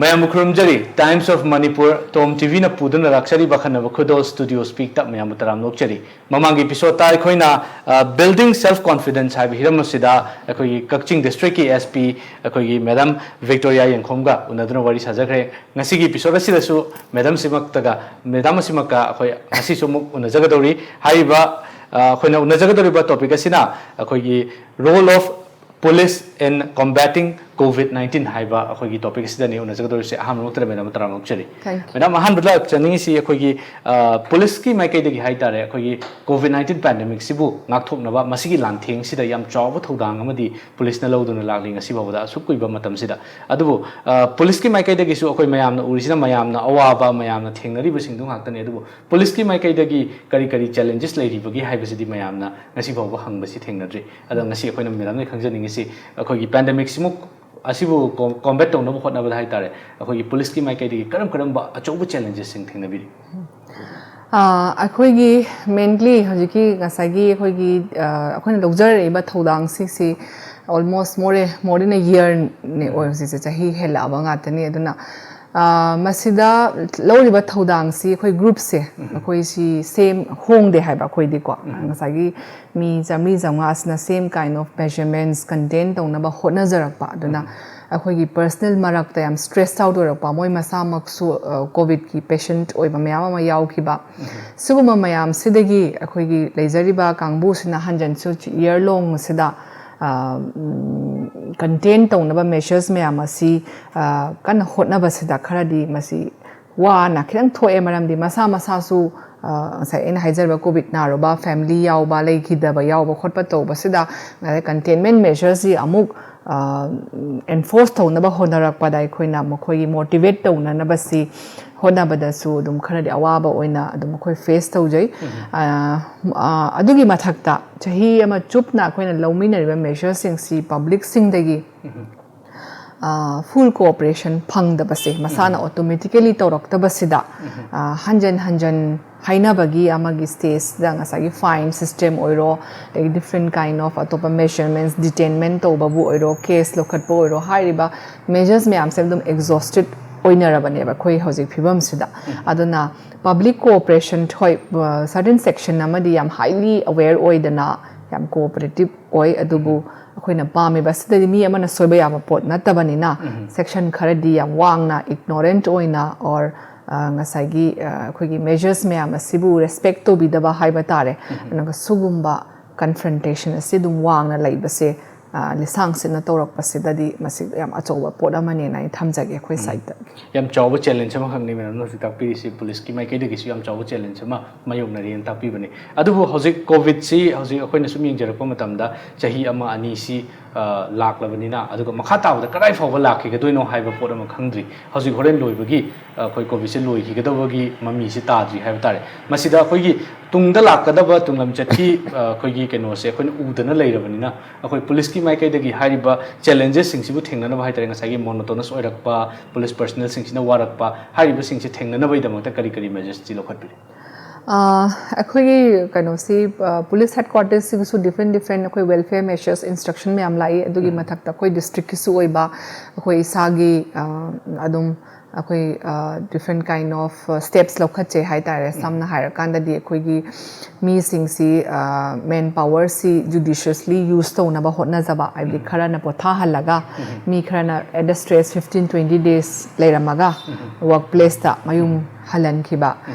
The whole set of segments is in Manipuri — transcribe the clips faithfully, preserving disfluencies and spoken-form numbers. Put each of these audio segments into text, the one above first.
ꯃꯌꯥꯝꯕꯨ ꯈꯨꯔꯨꯝꯖꯔꯤ꯫ Times of Manipur, ꯇꯣꯝ ꯇꯤꯚꯤꯅ ꯄꯨꯗꯨꯅ ꯂꯥꯛꯆꯔꯤꯕ ꯑꯈꯟꯅꯕ ꯈꯨꯗꯣꯜ ꯁ꯭ꯇꯨꯗꯤꯑꯣ ꯁ꯭ꯄꯤꯛꯇ ꯃꯌꯥꯝꯕꯨ ꯇꯔꯥꯝꯅ ꯑꯣꯛꯆꯔꯤ꯫ ꯃꯃꯥꯡꯒꯤ ꯏꯄꯤꯁꯣꯗꯇ ꯑꯩꯈꯣꯏꯅ, ꯑ, Building Self Confidence ꯍꯥꯏꯕ ꯍꯤꯔꯝ ꯑꯁꯤꯗ ꯑꯩꯈꯣꯏꯒꯤ ꯀꯛꯆꯤꯡ ꯗꯤꯁꯇ꯭ꯔꯤꯛꯀꯤ ꯑꯦꯁ ꯄꯤ ꯑꯩꯈꯣꯏꯒꯤ ꯃꯦꯗꯥꯝ ꯚꯤꯛꯇꯣꯔꯤꯌꯥ ꯌꯦꯡꯈꯣꯝꯒ ꯎꯅꯗꯨꯅ ꯋꯥꯔꯤ ꯁꯥꯖꯈ꯭ꯔꯦ꯫ ꯉꯁꯤꯒꯤ ꯏꯄꯤꯁꯣꯗ ꯑꯁꯤꯗꯁꯨ ꯃꯦꯗꯥꯝꯁꯤꯃꯛꯇꯒ, ꯃꯦꯗꯥꯝ ꯑꯁꯤꯃꯛꯀ ꯑꯩꯈꯣꯏ ꯉꯁꯤꯁꯨ ꯑꯃꯨꯛ ꯎꯅꯖꯒꯗꯧꯔꯤ꯫ ꯍꯥꯏꯔꯤꯕ, ꯑ, ꯑꯩꯈꯣꯏꯅ ꯎꯅꯖꯒꯗꯧꯔꯤꯕ ꯇꯣꯄꯤꯛ ꯑꯁꯤꯅ ꯑꯩꯈꯣꯏꯒꯤ Role of Police in Combating COVID nineteen ꯍꯥꯏꯕ ꯑꯩꯈꯣꯏꯒꯤ ꯇꯣꯄꯤꯛ ꯑꯁꯤꯗꯅꯤ ꯎꯅꯖꯒꯗꯧꯔꯤꯁꯦ꯫ ꯑꯍꯥꯟꯕꯃꯛꯇꯗ ꯃꯦꯗꯥꯝ ꯇꯔꯥꯝꯅ ꯑꯣꯛꯆꯔꯤ꯫ Thank you. ꯃꯦꯗꯥꯝ, ꯑꯍꯥꯟꯕꯗ ꯂꯥꯛꯆꯅꯤꯡꯉꯤꯁꯤ ꯑꯩꯈꯣꯏꯒꯤ, ꯑ, ꯄꯨꯂꯤꯁꯀꯤ ꯃꯥꯏꯀꯩꯗꯒꯤ ꯍꯥꯏ ꯇꯥꯔꯦ, ꯑꯩꯈꯣꯏꯒꯤ ꯀꯣꯚꯤꯗ ꯅꯥꯏꯟꯇꯤꯟ ꯄꯦꯟꯗꯦꯃꯤꯛꯁꯤꯕꯨ ꯉꯥꯛꯊꯣꯛꯅꯕ ꯃꯁꯤꯒꯤ ꯂꯥꯟꯊꯦꯡꯁꯤꯗ ꯌꯥꯝ ꯆꯥꯎꯕ ꯊꯧꯗꯥꯡ ꯑꯃꯗꯤ ꯄꯨꯂꯤꯁꯅ ꯂꯧꯗꯨꯅ ꯂꯥꯛꯂꯤ ꯉꯁꯤ ꯐꯥꯎꯕꯗ ꯑꯁꯨꯛ ꯀꯨꯏꯕ ꯃꯇꯝꯁꯤꯗ꯫ ꯑꯗꯨꯕꯨ, ꯑ, ꯄꯨꯂꯤꯁꯀꯤ ꯃꯥꯏꯀꯩꯗꯒꯤꯁꯨ ꯑꯩꯈꯣꯏ ꯃꯌꯥꯝꯅ ꯎꯔꯤꯁꯤꯅ ꯃꯌꯥꯝꯅ ꯑꯋꯥꯕ, ꯃꯌꯥꯝꯅ ꯊꯦꯡꯅꯔꯤꯕꯁꯤꯡꯗꯨ ꯉꯥꯛꯇꯅꯤ꯫ ꯑꯗꯨꯕꯨ ꯄꯨꯂꯤꯁꯀꯤ ꯃꯥꯏꯀꯩꯗꯒꯤ ꯀꯔꯤ ꯀꯔꯤ ꯆꯦꯂꯦꯟꯖꯦꯁ ꯂꯩꯔꯤꯕꯒꯦ ꯍꯥꯏꯕꯁꯤꯗꯤ ꯃꯌꯥꯝꯅ ꯉꯁꯤ ꯐꯥꯎꯕ ꯍꯪꯕꯁꯤ ꯊꯦꯡꯅꯗ꯭ꯔꯤ꯫ ꯑꯗꯣ ꯉꯁꯤ ꯑꯩꯈꯣꯏꯅ ꯃꯦꯗꯥꯝꯗꯒꯤ ꯈꯪꯖꯅꯤꯡꯉꯤꯁꯤ, ꯑꯩꯈꯣꯏꯒꯤ ꯄꯦꯟꯗꯦꯃꯤꯛꯁꯤꯃꯨꯛ ꯑꯁꯤꯕꯨ ꯀꯣꯝ-, ꯀꯣꯝꯕꯦꯠ ꯇꯧꯅꯕ ꯍꯣꯠꯅꯕꯗ ꯍꯥꯏ ꯇꯥꯔꯦ, ꯑꯩꯈꯣꯏꯒꯤ ꯄꯨꯂꯤꯁꯀꯤ ꯃꯥꯏꯀꯩꯗꯒꯤ ꯀꯔꯝ ꯀꯔꯝꯕ ꯑꯆꯧꯕ ꯆꯦꯂꯦꯟꯖꯦꯁꯁꯤꯡ ꯊꯦꯡꯅꯕꯤꯔꯤ? ꯑꯥ, ꯑꯩꯈꯣꯏꯒꯤ mainly ꯍꯧꯖꯤꯛꯀꯤ ꯉꯁꯥꯏꯒꯤ ꯑꯩꯈꯣꯏꯒꯤ, ꯑꯥ, ꯑꯩꯈꯣꯏꯅ ꯂꯧꯖꯔꯛꯏꯕ ꯊꯧꯗꯥꯡꯁꯤꯡꯁꯤ almost more, more than a year ꯅꯦ ꯑꯣꯏ ꯍꯧꯖꯤꯛꯁꯦ, ꯆꯍꯤ ꯍꯦꯜꯂꯛꯑꯕ ꯉꯥꯛꯇꯅꯤ꯫ ꯑꯗꯨꯅ, ꯑꯥ, ꯃꯁꯤꯗ ꯂꯧꯔꯤꯕ ꯊꯧꯗꯥꯡꯁꯤ ꯑꯩꯈꯣꯏ ꯒ꯭ꯔꯨꯞꯁꯦ, ꯑꯩꯈꯣꯏꯁꯤ ꯁꯦꯝ ꯍꯣꯡꯗꯦ ꯍꯥꯏꯕ ꯑꯩꯈꯣꯏꯗꯤꯀꯣ꯫ ꯉꯁꯥꯏꯒꯤ ꯃꯤ ꯆꯥꯝꯃꯔꯤ ꯆꯥꯝꯃꯉꯥꯁꯤꯅ same kind of measurements contain ꯇꯧꯅꯕ ꯍꯣꯠꯅꯖꯔꯛꯄ꯫ ꯑꯗꯨꯅ ꯑꯩꯈꯣꯏꯒꯤ personal ꯃꯔꯛꯇ ꯌꯥꯝ stress out ꯑꯣꯏꯔꯛꯄ, ꯃꯣꯏ ꯃꯁꯥꯃꯛꯁꯨ, ꯑ, ꯀꯣꯚꯤꯗꯀꯤ patient ꯑꯣꯏꯕ ꯃꯌꯥꯝ ꯑꯃ ꯌꯥꯎꯈꯤꯕ꯫ ꯁꯤꯒꯨꯝꯕ ꯃꯌꯥꯝꯁꯤꯗꯒꯤ ꯑꯩꯈꯣꯏꯒꯤ ꯂꯩꯖꯔꯤꯕ ꯀꯥꯡꯕꯨꯁꯤꯅ ꯍꯟꯖꯟꯁꯨ year long ꯁꯤꯗ, ꯑ, ꯎꯝ, contain ꯇꯧꯅꯕ measures ꯃꯌꯥꯝ ꯑꯁꯤ, ꯑ, ꯀꯟꯅ ꯍꯣꯠꯅꯕꯁꯤꯗ ꯈꯔꯗꯤ ꯃꯁꯤ ꯋꯥꯅ ꯈꯤꯇꯪ ꯊꯣꯛꯑꯦ꯫ ꯃꯔꯝꯗꯤ ꯃꯁꯥ ꯃꯁꯥꯁꯨ, ꯑ, ꯉꯁꯥꯏ ꯑꯩꯅ ꯍꯥꯏꯖꯔꯤꯕ ꯀꯣꯚꯤꯗ ꯅꯥꯔꯨꯕ family ꯌꯥꯎꯕ, ꯂꯩꯈꯤꯗꯕ ꯌꯥꯎꯕ ꯈꯣꯠꯄ ꯇꯧꯕꯁꯤꯗ, ꯑꯗꯩ containment measure ꯁꯤ ꯑꯃꯨꯛ, ꯑ, enforce ꯇꯧꯅꯕ ꯍꯣꯠꯅꯔꯛꯄꯗ ꯑꯩꯈꯣꯏꯅ ꯃꯈꯣꯏꯒꯤ motivate ꯇꯧꯅꯅꯕꯁꯤ ꯍꯣꯠꯅꯕꯗꯁꯨ ꯑꯗꯨꯝ ꯈꯔꯗꯤ ꯑꯋꯥꯕ ꯑꯣꯏꯅ ꯑꯗꯨꯝ ꯑꯩꯈꯣꯏ face ꯇꯧꯖꯩ꯫ ꯑ, ꯑ, ꯑꯗꯨꯒꯤ ꯃꯊꯛꯇ ꯆꯍꯤ ꯑꯃ ꯆꯨꯞꯅ ꯑꯩꯈꯣꯏꯅ ꯂꯧꯃꯤꯟꯅꯔꯤꯕ measure ꯁꯤꯡꯁꯤ public ꯁꯤꯡꯗꯒꯤ ꯐꯨꯜ ꯀꯣꯑꯣꯄꯔꯦꯁꯟ ꯐꯪꯗꯕꯁꯦ, ꯃꯁꯥꯅ ꯑꯣꯇꯣꯃꯦꯇꯤꯀꯦꯂꯤ ꯇꯧꯔꯛꯇꯕꯁꯤꯗ, ꯑ, ꯍꯟꯖꯟ ꯍꯟꯖꯟ ꯍꯥꯏꯅꯕꯒꯤ ꯑꯃꯒꯤ ꯁ꯭ꯇꯦꯖꯇ ꯉꯁꯥꯏꯒꯤ ꯐꯥꯏꯟ ꯁꯤꯁꯇꯦꯝ ꯑꯣꯏꯔꯣ, ꯑꯗꯒꯤ different kind of ꯑꯇꯣꯞꯄ ꯃꯦꯖꯔꯃꯦꯟꯠꯁ, ꯗꯤꯇꯦꯟꯃꯦꯟ ꯇꯧꯕꯕꯨ ꯑꯣꯏꯔꯣ, ꯀꯦꯁ ꯂꯧꯈꯠꯄ ꯑꯣꯏꯔꯣ, ꯍꯥꯏꯔꯤꯕ ꯃꯦꯖꯔꯁ ꯃꯌꯥꯝꯁꯦ ꯑꯗꯨꯝ ꯑꯦꯛꯖꯣꯁꯇꯦꯠ ꯑꯣꯏꯅꯔꯕꯅꯦꯕ ꯑꯩꯈꯣꯏ ꯍꯧꯖꯤꯛ ꯐꯤꯕꯝꯁꯤꯗ꯫ ꯑꯗꯨꯅ ꯄꯕ꯭ꯂꯤꯛ ꯀꯣꯑꯣꯄꯔꯦꯁꯟ, ꯍꯣꯏ, ꯁꯔꯇꯦꯟ ꯁꯦꯛꯁꯟ ꯑꯃꯗꯤ ꯌꯥꯝ ꯍꯥꯏꯂꯤ ꯑꯋꯦꯌꯔ ꯑꯣꯏꯗꯅ ꯌꯥꯝ ꯀꯣꯑꯣꯄꯔꯦꯇꯤꯞ ꯑꯣꯏ, ꯑꯗꯨꯕꯨ ꯑꯩꯈꯣꯏꯅ ꯄꯥꯝꯃꯤꯕ ꯑꯁꯤꯗꯗꯤ ꯃꯤ ꯑꯃꯅ ꯁꯣꯏꯕ ꯌꯥꯕ ꯄꯣꯠ ꯅꯠꯇꯕꯅꯤꯅ, ꯁꯦꯛꯁꯟ ꯈꯔꯗꯤ ꯌꯥꯝ ꯋꯥꯡꯅ ꯏꯒꯅꯣꯔꯦꯟꯠ ꯑꯣꯏꯅ, ꯑꯣꯔ ꯉꯁꯥꯏꯒꯤ, ꯑ, ꯑꯩꯈꯣꯏꯒꯤ ꯃꯦꯖꯔꯁ ꯃꯌꯥꯝ ꯑꯁꯤꯕꯨ ꯔꯦꯁꯄꯦꯛ ꯇꯧꯕꯤꯗꯕ ꯍꯥꯏꯕ ꯇꯥꯔꯦ꯫ ꯑꯗꯨꯒ ꯁꯤꯒꯨꯝꯕ ꯀꯟꯐ꯭ꯔꯟꯇꯦꯁꯟ ꯑꯁꯤ ꯑꯗꯨꯝ ꯋꯥꯡꯅ ꯂꯩꯕꯁꯦ, ꯑ, ꯂꯤꯁꯥꯡꯁꯤꯠꯅ ꯇꯧꯔꯛꯄꯁꯤꯗꯗꯤ ꯃꯁꯤ ꯌꯥꯝ ꯑꯆꯧꯕ ꯄꯣꯠ ꯑꯃꯅꯦꯅ ꯑꯩ ꯊꯝꯖꯒꯦ ꯑꯩꯈꯣꯏ ꯁꯥꯏꯠꯇ꯫ ꯌꯥꯝ ꯆꯥꯎꯕ ꯆꯦꯂꯦꯟꯖ ꯑꯃꯈꯛꯅꯤ ꯃꯦꯗꯥꯝꯅ ꯍꯧꯖꯤꯛ ꯇꯥꯛꯄꯤꯔꯤꯁꯤ, ꯄꯨꯂꯤꯁꯀꯤ ꯃꯥꯏꯀꯩꯗꯒꯤꯁꯨ ꯌꯥꯝ ꯆꯥꯎꯕ ꯆꯦꯂꯦꯟꯖ ꯑꯃ ꯃꯥꯌꯣꯛꯅꯔꯤꯅ ꯇꯥꯛꯄꯤꯕꯅꯤ꯫ ꯑꯗꯨꯕꯨ ꯍꯧꯖꯤꯛ ꯀꯣꯚꯤꯗꯁꯤ ꯍꯧꯖꯤꯛ ꯑꯩꯈꯣꯏꯅ ꯁꯨꯝ ꯌꯦꯡꯖꯔꯛꯄ ꯃꯇꯝꯗ ꯆꯍꯤ ꯑꯃ ꯑꯅꯤꯁꯤ, ꯑ, ꯂꯥꯛꯂꯕꯅꯤꯅ, ꯑꯗꯨꯒ ꯃꯈꯥ ꯇꯥꯕꯗ ꯀꯗꯥꯏ ꯐꯥꯎꯕ ꯂꯥꯛꯈꯤꯒꯗꯣꯏꯅꯣ ꯍꯥꯏꯕ ꯄꯣꯠ ꯑꯃ ꯈꯪꯗ꯭ꯔꯤ꯫ ꯍꯧꯖꯤꯛ ꯍꯣꯔꯦꯟ ꯂꯣꯏꯕꯒꯤ, ꯑ, ꯑꯩꯈꯣꯏ ꯀꯣꯚꯤꯗꯁꯦ ꯂꯣꯏꯈꯤꯒꯗꯕꯒꯤ ꯃꯃꯤꯁꯤ ꯇꯥꯗ꯭ꯔꯤ ꯍꯥꯏꯕ ꯇꯥꯔꯦ꯫ ꯃꯁꯤꯗ ꯑꯩꯈꯣꯏꯒꯤ ꯇꯨꯡꯗ ꯂꯥꯛꯀꯗꯕ ꯇꯨꯡꯂꯝꯆꯠꯀꯤ, ꯑ, ꯑꯩꯈꯣꯏꯒꯤ ꯀꯩꯅꯣꯁꯦ ꯑꯩꯈꯣꯏꯅ ꯎꯗꯅ ꯂꯩꯔꯕꯅꯤꯅ, ꯑꯩꯈꯣꯏ ꯄꯨꯂꯤꯁꯀꯤ ꯃꯥꯏꯀꯩꯗꯒꯤ ꯍꯥꯏꯔꯤꯕ ꯆꯦꯂꯦꯟꯖꯦꯁꯁꯤꯡꯁꯤꯕꯨ ꯊꯦꯡꯅꯅꯕ ꯍꯥꯏ ꯇꯥꯔꯦ, ꯉꯁꯥꯏꯒꯤ ꯃꯣꯅꯣꯇꯣꯅꯁ ꯑꯣꯏꯔꯛꯄ, ꯄꯨꯂꯤꯁ ꯄꯔꯁꯅꯦꯜꯁꯤꯡꯁꯤꯅ ꯋꯥꯔꯛꯄ, ꯍꯥꯏꯔꯤꯕꯁꯤꯡꯁꯦ ꯊꯦꯡꯅꯅꯕꯒꯤꯗꯃꯛꯇ ꯀꯔꯤ ꯀꯔꯤ ꯃꯦꯖꯔꯁꯇꯤ ꯂꯧꯈꯠꯄꯤꯔꯤ? ꯑ, ꯑꯩꯈꯣꯏꯒꯤ ꯀꯩꯅꯣꯁꯤ, ꯑ, ꯄꯨꯂꯤꯁ ꯍꯦꯗꯀ꯭ꯋꯥꯇꯔꯁꯁꯤꯒꯤꯁꯨ ꯗꯤꯐ꯭ꯔꯦꯟ ꯗꯤꯐ꯭ꯔꯦꯟ ꯑꯩꯈꯣꯏ ꯋꯦꯜꯐꯤꯌꯔ ꯃꯦꯖꯔꯁ, ꯏꯟꯁꯇ꯭ꯔꯛꯁꯟ ꯃꯌꯥꯝ ꯂꯥꯛꯏ꯫ ꯑꯗꯨꯒꯤ ꯃꯊꯛꯇ ꯑꯩꯈꯣꯏ ꯗꯤꯁꯇ꯭ꯔꯤꯛꯀꯤꯁꯨ ꯑꯣꯏꯕ, ꯑꯩꯈꯣꯏ ꯏꯁꯥꯒꯤ, ꯑ, ꯑꯗꯨꯝ ꯑꯩꯈꯣꯏ, ꯑ, different kind of, ꯑ, steps ꯂꯧꯈꯠꯆꯩ ꯍꯥꯏ ꯇꯥꯔꯦ꯫ ꯁꯝꯅ ꯍꯥꯏꯔꯀꯥꯟꯗꯗꯤ ꯑꯩꯈꯣꯏꯒꯤ ꯃꯤꯁꯤꯡꯁꯤ, ꯑ, ꯃꯦꯟ ꯄꯥꯋꯔꯁꯤ ꯖꯨꯗꯤꯁꯤꯌꯁꯂꯤ ꯌꯨꯁ ꯇꯧꯅꯕ ꯍꯣꯠꯅꯖꯕ, ꯍꯥꯏꯕꯗꯤ ꯈꯔꯅ ꯄꯣꯊꯥꯍꯜꯂꯒ, ꯃꯤ ꯈꯔꯅ at a stretch fifteen twenty days ꯂꯩꯔꯝꯃꯒ ꯋꯥꯔꯛ ꯄ꯭ꯂꯦꯁꯇ ꯃꯌꯨꯝ ꯍꯜꯍꯟꯈꯤꯕ,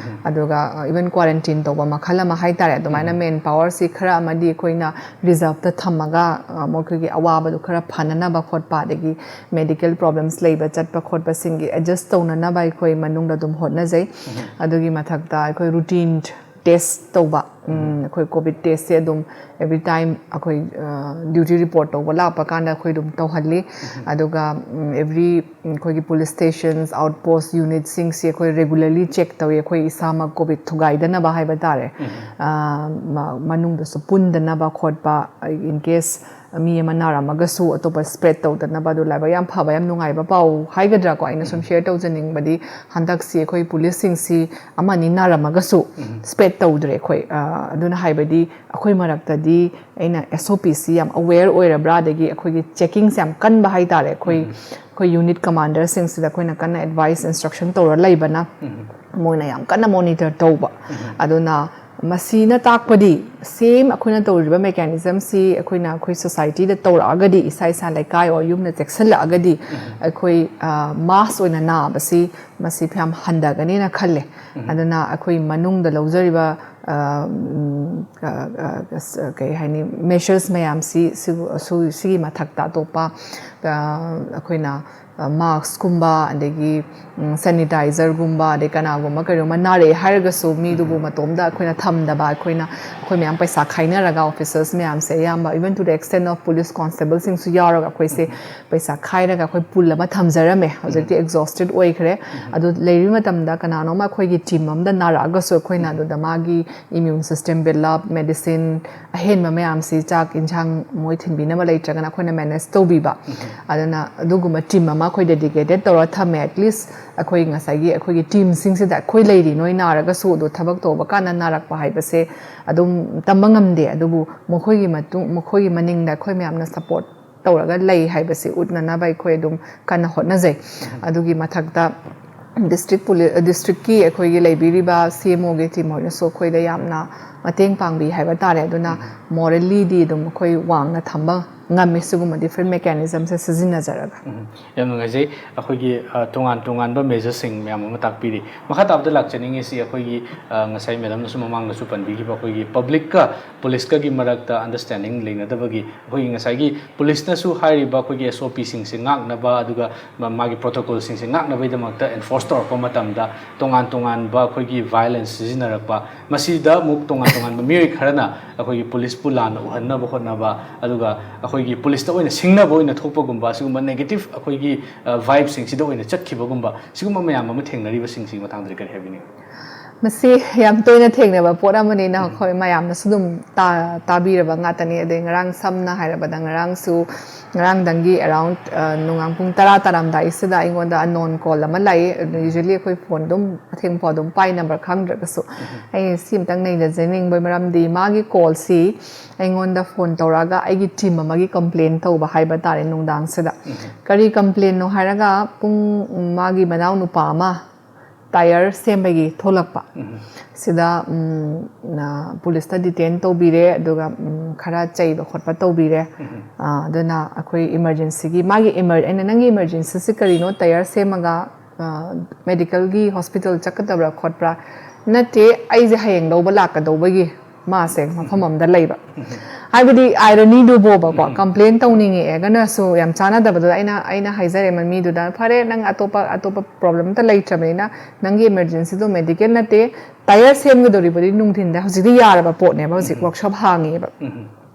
ꯑꯗꯨꯒ, ꯑ, ꯏꯚꯟ ꯀ꯭ꯋꯥꯔꯦꯟꯇꯤꯟ ꯇꯧꯕ ꯃꯈꯜ ꯑꯃ ꯍꯥꯏ ꯇꯥꯔꯦ꯫ ꯑꯗꯨꯃꯥꯏꯅ ꯃꯦꯟ ꯄꯥꯋꯔꯁꯤ ꯈꯔ ꯑꯃꯗꯤ ꯑꯩꯈꯣꯏꯅ ꯔꯤꯖꯥꯔꯞꯇ ꯊꯝꯃꯒ, ꯑ, ꯃꯈꯣꯏꯒꯤ ꯑꯋꯥꯕꯗꯨ ꯈꯔ ꯐꯅꯅꯕ ꯈꯣꯠꯄ, ꯑꯗꯒꯤ ꯃꯦꯗꯤꯀꯦꯜ ꯄ꯭ꯔꯣꯕ꯭ꯂꯦꯝꯁ ꯂꯩꯕ ꯆꯠꯄ ꯈꯣꯠꯄꯁꯤꯡꯒꯤ ꯑꯦꯗꯖꯁ ꯇꯧꯅꯅꯕ ꯑꯩꯈꯣꯏ ꯃꯅꯨꯡꯗ ꯑꯗꯨꯝ ꯍꯣꯠꯅꯖꯩ꯫ ꯑꯗꯨꯒꯤ ꯃꯊꯛꯇ ꯑꯩꯈꯣꯏ ꯔꯨꯇꯤꯟ ꯇꯦꯁ ꯇꯧꯕ, ꯎꯝ, ꯑꯩꯈꯣꯏ ꯀꯣꯚꯤꯗ ꯇꯦꯁꯁꯦ ꯑꯗꯨꯝ every time ꯑꯩꯈꯣꯏ ꯗ꯭ꯌꯨꯇꯤ ꯔꯤꯄꯣꯔꯠ ꯇꯧꯕ ꯂꯥꯛꯄ ꯀꯥꯟꯗ ꯑꯩꯈꯣꯏ ꯑꯗꯨꯝ ꯇꯧꯍꯜꯂꯤ꯫ ꯑꯗꯨꯒ every ꯑꯩꯈꯣꯏꯒꯤ ꯄꯨꯂꯤꯁ ꯁ꯭ꯇꯦꯁꯟꯁ, ꯑꯥꯎꯠ ꯄꯣꯁ ꯌꯨꯅꯤꯠꯁꯤꯡꯁꯤ ꯑꯩꯈꯣꯏ ꯔꯦꯒꯨꯂꯔꯂꯤ ꯆꯦꯛ ꯇꯧꯏ꯫ ꯑꯩꯈꯣꯏ ꯏꯁꯥꯃꯛ ꯀꯣꯚꯤꯗ ꯊꯨꯒꯥꯏꯗꯅꯕ ꯍꯥꯏꯕ ꯇꯥꯔꯦ꯫ ꯃꯅꯨꯡꯗꯁꯨ ꯄꯨꯟꯗꯅꯕ ꯈꯣꯠꯄ, in case ꯃꯤ ꯑꯃ ꯅꯥꯔꯝꯃꯒꯁꯨ ꯑꯇꯣꯞꯄ ꯁ꯭ꯄ꯭ꯔꯦꯗ ꯇꯧꯗꯅꯕ꯫ ꯑꯗꯨ ꯂꯥꯏꯕꯛ ꯌꯥꯝ ꯐꯕ, ꯌꯥꯝ ꯅꯨꯡꯉꯥꯏꯕ ꯄꯥꯎ ꯍꯥꯏꯒꯗ꯭ꯔꯥꯀꯣ, ꯑꯩꯅ ꯁꯨꯝ ꯁꯤꯌꯔ ꯇꯧꯖꯅꯤꯡꯕꯗꯤ, ꯍꯟꯗꯛꯁꯤ ꯑꯩꯈꯣꯏ ꯄꯨꯂꯤꯁꯁꯤꯡꯁꯤ ꯑꯃ ꯑꯅꯤ ꯅꯥꯔꯝꯃꯒꯁꯨ ꯁ꯭ꯄ꯭ꯔꯦꯗ ꯇꯧꯗ꯭ꯔꯦ ꯑꯩꯈꯣꯏ꯫ ꯑꯗꯨꯅ ꯍꯥꯏꯕꯗꯤ ꯑꯩꯈꯣꯏ ꯃꯔꯛꯇꯗꯤ ꯑꯩꯅ ꯑꯦꯁ ꯑꯣ ꯄꯤꯁꯤ ꯌꯥꯝ ꯑꯋꯦꯌꯔ ꯑꯣꯏꯔꯕ꯭ꯔꯥ, ꯑꯗꯒꯤ ꯑꯩꯈꯣꯏꯒꯤ ꯆꯦꯛꯀꯤꯡꯁꯦ ꯌꯥꯝ ꯀꯟꯕ ꯍꯥꯏꯇꯥꯔꯦ꯫ ꯑꯩꯈꯣꯏ ꯑꯩꯈꯣꯏ ꯌꯨꯅꯤꯠ ꯀꯃꯥꯟꯗꯔꯁꯤꯡꯁꯤꯗ ꯑꯩꯈꯣꯏꯅ ꯀꯟꯅ ꯑꯦꯗꯚꯥꯏꯁ, ꯏꯟꯁꯇ꯭ꯔꯛꯁꯟ ꯇꯧꯔ ꯂꯩꯕꯅ ꯃꯣꯏꯅ ꯌꯥꯝ ꯀꯟꯅ ꯃꯣꯅꯤꯇꯔ ꯇꯧꯕ꯫ ꯑꯗꯨꯅ ꯃꯁꯤꯅ ꯇꯥꯛꯄꯗꯤ ꯁꯦꯝ ꯑꯩꯈꯣꯏꯅ ꯇꯧꯔꯤꯕ ꯃꯦꯀꯥꯅꯤꯖꯝꯁꯤ ꯑꯩꯈꯣꯏꯅ ꯑꯩꯈꯣꯏ ꯁꯣꯁꯥꯏꯇꯤꯗ ꯇꯧꯔꯛꯑꯒꯗꯤ, ꯏꯁꯥ ꯏꯁꯥ ꯂꯩꯀꯥꯏ ꯑꯣꯔ ꯌꯨꯝꯗ ꯆꯦꯛꯁꯤꯜꯂꯛꯑꯒꯗꯤ ꯑꯩꯈꯣꯏ ꯃꯥꯁ ꯑꯣꯏꯅ ꯅꯥꯕꯁꯤ ꯃꯁꯤ ꯌꯥꯝ ꯍꯟꯊꯒꯅꯦꯅ ꯈꯜꯂꯦ꯫ ꯑꯗꯨꯅ ꯑꯩꯈꯣꯏ ꯃꯅꯨꯡꯗ ꯂꯧꯖꯔꯤꯕ ꯀꯩ ꯍꯥꯏꯅꯤ, ꯃꯦꯁꯔꯁ ꯃꯌꯥꯝꯁꯤ ꯁꯤꯒꯤ ꯃꯊꯛꯇ ꯑꯇꯣꯞꯄ ꯑꯩꯈꯣꯏꯅ ꯃꯥꯛꯁꯀꯨꯝꯕ, ꯑꯗꯒꯤ ꯁꯦꯅꯤꯇꯥꯏꯖꯔꯒꯨꯝꯕ, ꯑꯗꯩ ꯀꯅꯥꯒꯨꯝꯕ ꯀꯔꯤꯒꯨꯝꯕ ꯅꯥꯔꯛꯑꯦ ꯍꯥꯏꯔꯒꯁꯨ ꯃꯤꯗꯨꯕꯨ ꯃꯇꯣꯝꯗ ꯑꯩꯈꯣꯏꯅ ꯊꯝꯗꯕ, ꯑꯩꯈꯣꯏꯅ ꯑꯩꯈꯣꯏ ꯃꯌꯥꯝ ꯄꯩꯁꯥ ꯈꯥꯏꯅꯔꯒ, ꯑꯣꯐꯤꯁꯔꯁ ꯃꯌꯥꯝꯁꯦ ꯑꯌꯥꯝꯕ, even to the extent of police ꯀꯣꯟꯁꯇꯦꯕꯜꯁꯤꯡꯁꯨ ꯌꯥꯎꯔꯒ ꯑꯩꯈꯣꯏꯁꯦ ꯄꯩꯁꯥ ꯈꯥꯏꯔꯒ ꯑꯩꯈꯣꯏ ꯄꯨꯜ ꯑꯃ ꯊꯝꯖꯔꯝꯃꯦ꯫ ꯍꯧꯖꯤꯛꯇꯤ ꯑꯦꯛꯖꯣꯁꯇꯦꯠ ꯑꯣꯏꯈ꯭ꯔꯦ꯫ ꯑꯗꯨ ꯂꯩꯔꯤꯕ ꯃꯇꯝꯗ ꯀꯅꯥꯅꯣꯝꯃ ꯑꯩꯈꯣꯏꯒꯤ ꯇꯤꯝ ꯑꯃꯗ ꯅꯥꯔꯛꯑꯒꯁꯨ ꯑꯩꯈꯣꯏꯅ ꯑꯗꯨꯗ ꯃꯥꯒꯤ ꯏꯃ꯭ꯌꯨꯟ ꯁꯤꯁꯇꯦꯝ ꯕꯤꯜ ꯑꯞ, ꯃꯦꯗꯤꯁꯤꯟ, ꯑꯍꯦꯟꯕ ꯃꯌꯥꯝꯁꯤ, ꯆꯥꯛ ꯏꯟꯁꯥꯡ ꯃꯣꯏ ꯊꯤꯟꯕꯤꯅꯕ ꯂꯩꯇ꯭ꯔꯒꯅ ꯑꯩꯈꯣꯏꯅ ꯃꯦꯅꯦꯖ ꯇꯧꯕꯤꯕ꯫ ꯑꯗꯨꯅ ꯑꯗꯨꯒꯨꯝꯕ ꯇꯤꯝ ꯑꯃ ꯑꯩꯈꯣꯏ ꯗꯦꯗꯤꯀꯦꯇꯦꯠ ꯇꯧꯔ ꯊꯝꯃꯦ꯫ ꯑꯦꯠꯂꯤꯁ ꯑꯩꯈꯣꯏ ꯉꯁꯥꯏꯒꯤ ꯑꯩꯈꯣꯏꯒꯤ ꯇꯤꯝꯁꯤꯡꯁꯤꯗ ꯑꯩꯈꯣꯏ ꯂꯩꯔꯤ, ꯅꯣꯏ ꯅꯥꯔꯒꯁꯨ, ꯑꯗꯣ ꯊꯕꯛ ꯇꯧꯕ ꯀꯥꯟꯗ ꯅꯥꯔꯛꯄ ꯍꯥꯏꯕꯁꯦ ꯑꯗꯨꯝ ꯇꯝꯕ ꯉꯝꯗꯦ꯫ ꯑꯗꯨꯕꯨ ꯃꯈꯣꯏꯒꯤ ꯃꯇꯨꯡ, ꯃꯈꯣꯏꯒꯤ ꯃꯅꯤꯡꯗ ꯑꯩꯈꯣꯏ ꯃꯌꯥꯝꯅ ꯁꯄꯣꯔꯠ ꯇꯧꯔꯒ ꯂꯩ ꯍꯥꯏꯕꯁꯤ ꯎꯠꯅꯅꯕ ꯑꯩꯈꯣꯏ ꯑꯗꯨꯝ ꯀꯟꯅ ꯍꯣꯠꯅꯖꯩ꯫ ꯑꯗꯨꯒꯤ ꯃꯊꯛꯇ ꯗꯤꯁꯇ꯭ꯔꯤꯛ ꯄꯨꯂꯤ-, ꯗꯤꯁꯇ꯭ꯔꯤꯛꯀꯤ ꯑꯩꯈꯣꯏꯒꯤ ꯂꯩꯕꯤꯔꯤꯕ ꯁꯤ ꯑꯦꯝ ꯑꯣꯒꯤ ꯇꯤꯝ ꯍꯣꯏꯅꯁꯨ ꯑꯩꯈꯣꯏꯗ ꯌꯥꯝꯅ ꯃꯇꯦꯡ ꯄꯥꯡꯕꯤ ꯍꯥꯏꯕ ꯇꯥꯔꯦ꯫ ꯑꯗꯨꯅ ꯃꯣꯔꯦꯜꯂꯤꯗꯤ ꯑꯗꯨꯝ ꯑꯩꯈꯣꯏ ꯋꯥꯡꯅ ꯊꯝꯕ ꯉꯝꯃꯤ ꯁꯤꯒꯨꯝꯕ different mechanismꯁꯦ ꯁꯤꯖꯤꯟꯅꯖꯔꯒ꯫ ꯎꯝ, ꯌꯥꯝ ꯅꯨꯡꯉꯥꯏꯖꯩ꯫ ꯑꯩꯈꯣꯏꯒꯤ ꯑ, ꯇꯣꯉꯥꯟ ꯇꯣꯉꯥꯟꯕ measureꯁꯤꯡ ꯃꯌꯥꯝ ꯑꯃ ꯇꯥꯛꯄꯤꯔꯤ꯫ ꯃꯈꯥ ꯇꯥꯕꯗ ꯂꯥꯛꯆꯅꯤꯡꯉꯤꯁꯤ ꯑꯩꯈꯣꯏꯒꯤ ꯑ, ꯉꯁꯥꯏ ꯃꯦꯗꯥꯝꯅꯁꯨ ꯃꯃꯥꯡꯗꯁꯨ ꯄꯟꯕꯤꯈꯤꯕ ꯑꯩꯈꯣꯏꯒꯤ publicꯀ policeꯀꯒꯤ ꯃꯔꯛꯇ understanding ꯂꯩꯅꯗꯕꯒꯤ ꯑꯩꯈꯣꯏꯒꯤ ꯉꯁꯥꯏꯒꯤ policeꯅꯁꯨ ꯍꯥꯏꯔꯤꯕ ꯑꯩꯈꯣꯏꯒꯤ SOPꯁꯤꯡꯁꯦ ꯉꯥꯛꯅꯕ, ꯑꯗꯨꯒ ꯃꯥ- ꯃꯥꯒꯤ protocolꯁꯤꯡꯁꯦ ꯉꯥꯛꯅꯕꯒꯤꯗꯃꯛꯇ enforce ꯇꯧꯔꯛꯄ ꯃꯇꯝꯗ ꯇꯣꯉꯥꯟ ꯇꯣꯉꯥꯟꯕ ꯑꯩꯈꯣꯏꯒꯤ violence ꯁꯤꯖꯤꯟꯅꯔꯛꯄ, ꯃꯁꯤꯗ ꯑꯃꯨꯛ ꯇꯣꯉꯥꯟ ꯇꯣꯉꯥꯟꯕ ꯃꯤꯑꯣꯏ ꯈꯔꯅ ꯑꯩꯈꯣꯏꯒꯤ policeꯄꯨ ꯂꯥꯟꯅ ꯎꯍꯟꯅꯕ ꯍꯣꯠꯅꯕ, ꯑꯗꯨꯒ ꯑꯩꯈꯣꯏꯒꯤ policeꯇ ꯑꯣꯏꯅ ꯁꯤꯡꯅꯕ ꯑꯣꯏꯅ ꯊꯣꯛꯄꯒꯨꯝꯕ, ꯑꯁꯤꯒꯨꯝꯕ negative ꯑꯩꯈꯣꯏꯒꯤ vibeꯁꯤꯡꯁꯤꯗ ꯑꯣꯏꯅ ꯆꯠꯈꯤꯕꯒꯨꯝꯕ, ꯁꯤꯒꯨꯝꯕ ꯃꯌꯥꯝ ꯑꯃ ꯊꯦꯡꯅꯔꯤꯕꯁꯤꯡꯁꯤꯒꯤ ꯃꯇꯥꯡꯗꯗꯤ ꯀꯔꯤ ꯍꯥꯏꯕꯤꯅꯤꯡꯉꯤ? ꯃꯁꯤ ꯌꯥꯝ ꯇꯣꯏꯅ ꯊꯦꯡꯅꯕ ꯄꯣꯠ ꯑꯃꯅꯤꯅ ꯑꯩꯈꯣꯏ ꯃꯌꯥꯝꯅꯁꯨ ꯑꯗꯨꯝ ꯇꯥ- ꯇꯥꯕꯤꯔꯕ ꯉꯥꯛꯇꯅꯤ꯫ ꯑꯗꯩ ꯉꯔꯥꯡ ꯁꯝꯅ ꯍꯥꯏꯔꯕꯗ ꯉꯔꯥꯡꯁꯨ, ꯉꯔꯥꯡꯗꯪꯒꯤ around, ꯑ, ꯅꯨꯡꯗꯥꯡ ꯄꯨꯡ ꯇꯔꯥ ꯇꯥꯔꯝꯗꯥꯏꯁꯤꯗ ꯑꯩꯉꯣꯟꯗ unknown call ꯑꯃ ꯂꯥꯛꯏ꯫ Usually ꯑꯩꯈꯣꯏ phone ꯑꯗꯨꯝ ꯑꯊꯦꯡꯕ ꯐꯥꯎ ꯑꯗꯨꯝ ꯄꯥꯏ, number ꯈꯪꯗ꯭ꯔꯒꯁꯨ꯫ ꯑꯩ ꯁꯤ ꯑꯝꯇꯪ ꯅꯩꯅꯖꯅꯤꯡꯕꯒꯤ ꯃꯔꯝꯗꯤ ꯃꯥꯒꯤ callꯁꯤ ꯑꯩꯉꯣꯟꯗ phone ꯇꯧꯔꯛꯑꯒ ꯑꯩꯒꯤ team ꯑꯃꯒꯤ complain ꯇꯧꯕ ꯍꯥꯏꯕ ꯇꯥꯔꯦ ꯅꯨꯡꯗꯥꯡꯁꯤꯗ꯫ ꯀꯔꯤ complainꯅꯣ ꯍꯥꯏꯔꯒ ꯄꯨꯡ, ꯃꯥꯒꯤ ꯃꯅꯥꯎ ꯅꯨꯄꯥ ꯑꯃ tyre ꯁꯦꯝꯕꯒꯤ ꯊꯣꯛꯂꯛꯄ꯫ ꯁꯤꯗ, ꯎꯝ, ꯅ- policeꯇ detain ꯇꯧꯕꯤꯔꯦ, ꯑꯗꯨꯒ, ꯎꯝ, ꯈꯔ ꯆꯩꯕ ꯈꯣꯠꯄ ꯇꯧꯕꯤꯔꯦ꯫ ꯑ, ꯑꯗꯨꯅ ꯑꯩꯈꯣꯏ emergencyꯒꯤ, ꯃꯥꯒꯤ emer- ꯑꯩꯅ, "ꯅꯪꯒꯤ emergencyꯁꯤ ꯀꯔꯤꯅꯣ? Tyre ꯁꯦꯝꯃꯒ, ꯑ, medicalꯒꯤ hospital ꯆꯠꯀꯗꯕ꯭ꯔꯥ ꯈꯣꯠꯄ꯭ꯔꯥ?" "ꯅꯠꯇꯦ, ꯑꯩꯁꯦ ꯍꯌꯦꯡ ꯂꯧꯕ ꯂꯥꯛꯀꯗꯧꯕꯒꯤ ꯃꯥꯁꯦ ꯃꯐꯝ ꯑꯃꯗ ꯂꯩꯕ"꯫ ꯍꯥꯏꯕꯗꯤ ironyꯗꯨꯕꯣꯕꯀꯣ, complain ꯇꯧꯅꯤꯡꯉꯛꯑꯒꯅꯁꯨ ꯌꯥꯝ ꯆꯥꯟꯅꯗꯕꯗꯣ꯫ ꯑꯩꯅ, ꯑꯩꯅ ꯍꯥꯏꯖꯔꯦ ꯃꯤꯗꯨꯗ, "ꯐꯔꯦ, ꯅꯪ ꯑꯇꯣꯞꯄ, ꯑꯇꯣꯞꯄ problem ꯑꯝꯇ ꯂꯩꯇ꯭ꯔꯕꯅꯤꯅ ꯅꯪꯒꯤ emergencyꯗꯣ medical ꯅꯠꯇꯦ, tyre ꯁꯦꯝꯒꯗꯧꯔꯤꯕꯗꯤ ꯅꯨꯡꯊꯤꯟꯗ, ꯍꯧꯖꯤꯛꯇꯤ ꯌꯥꯔꯕ ꯄꯣꯠꯅꯦꯕ, ꯍꯧꯖꯤꯛ workshop ꯍꯥꯡꯉꯦꯕ"꯫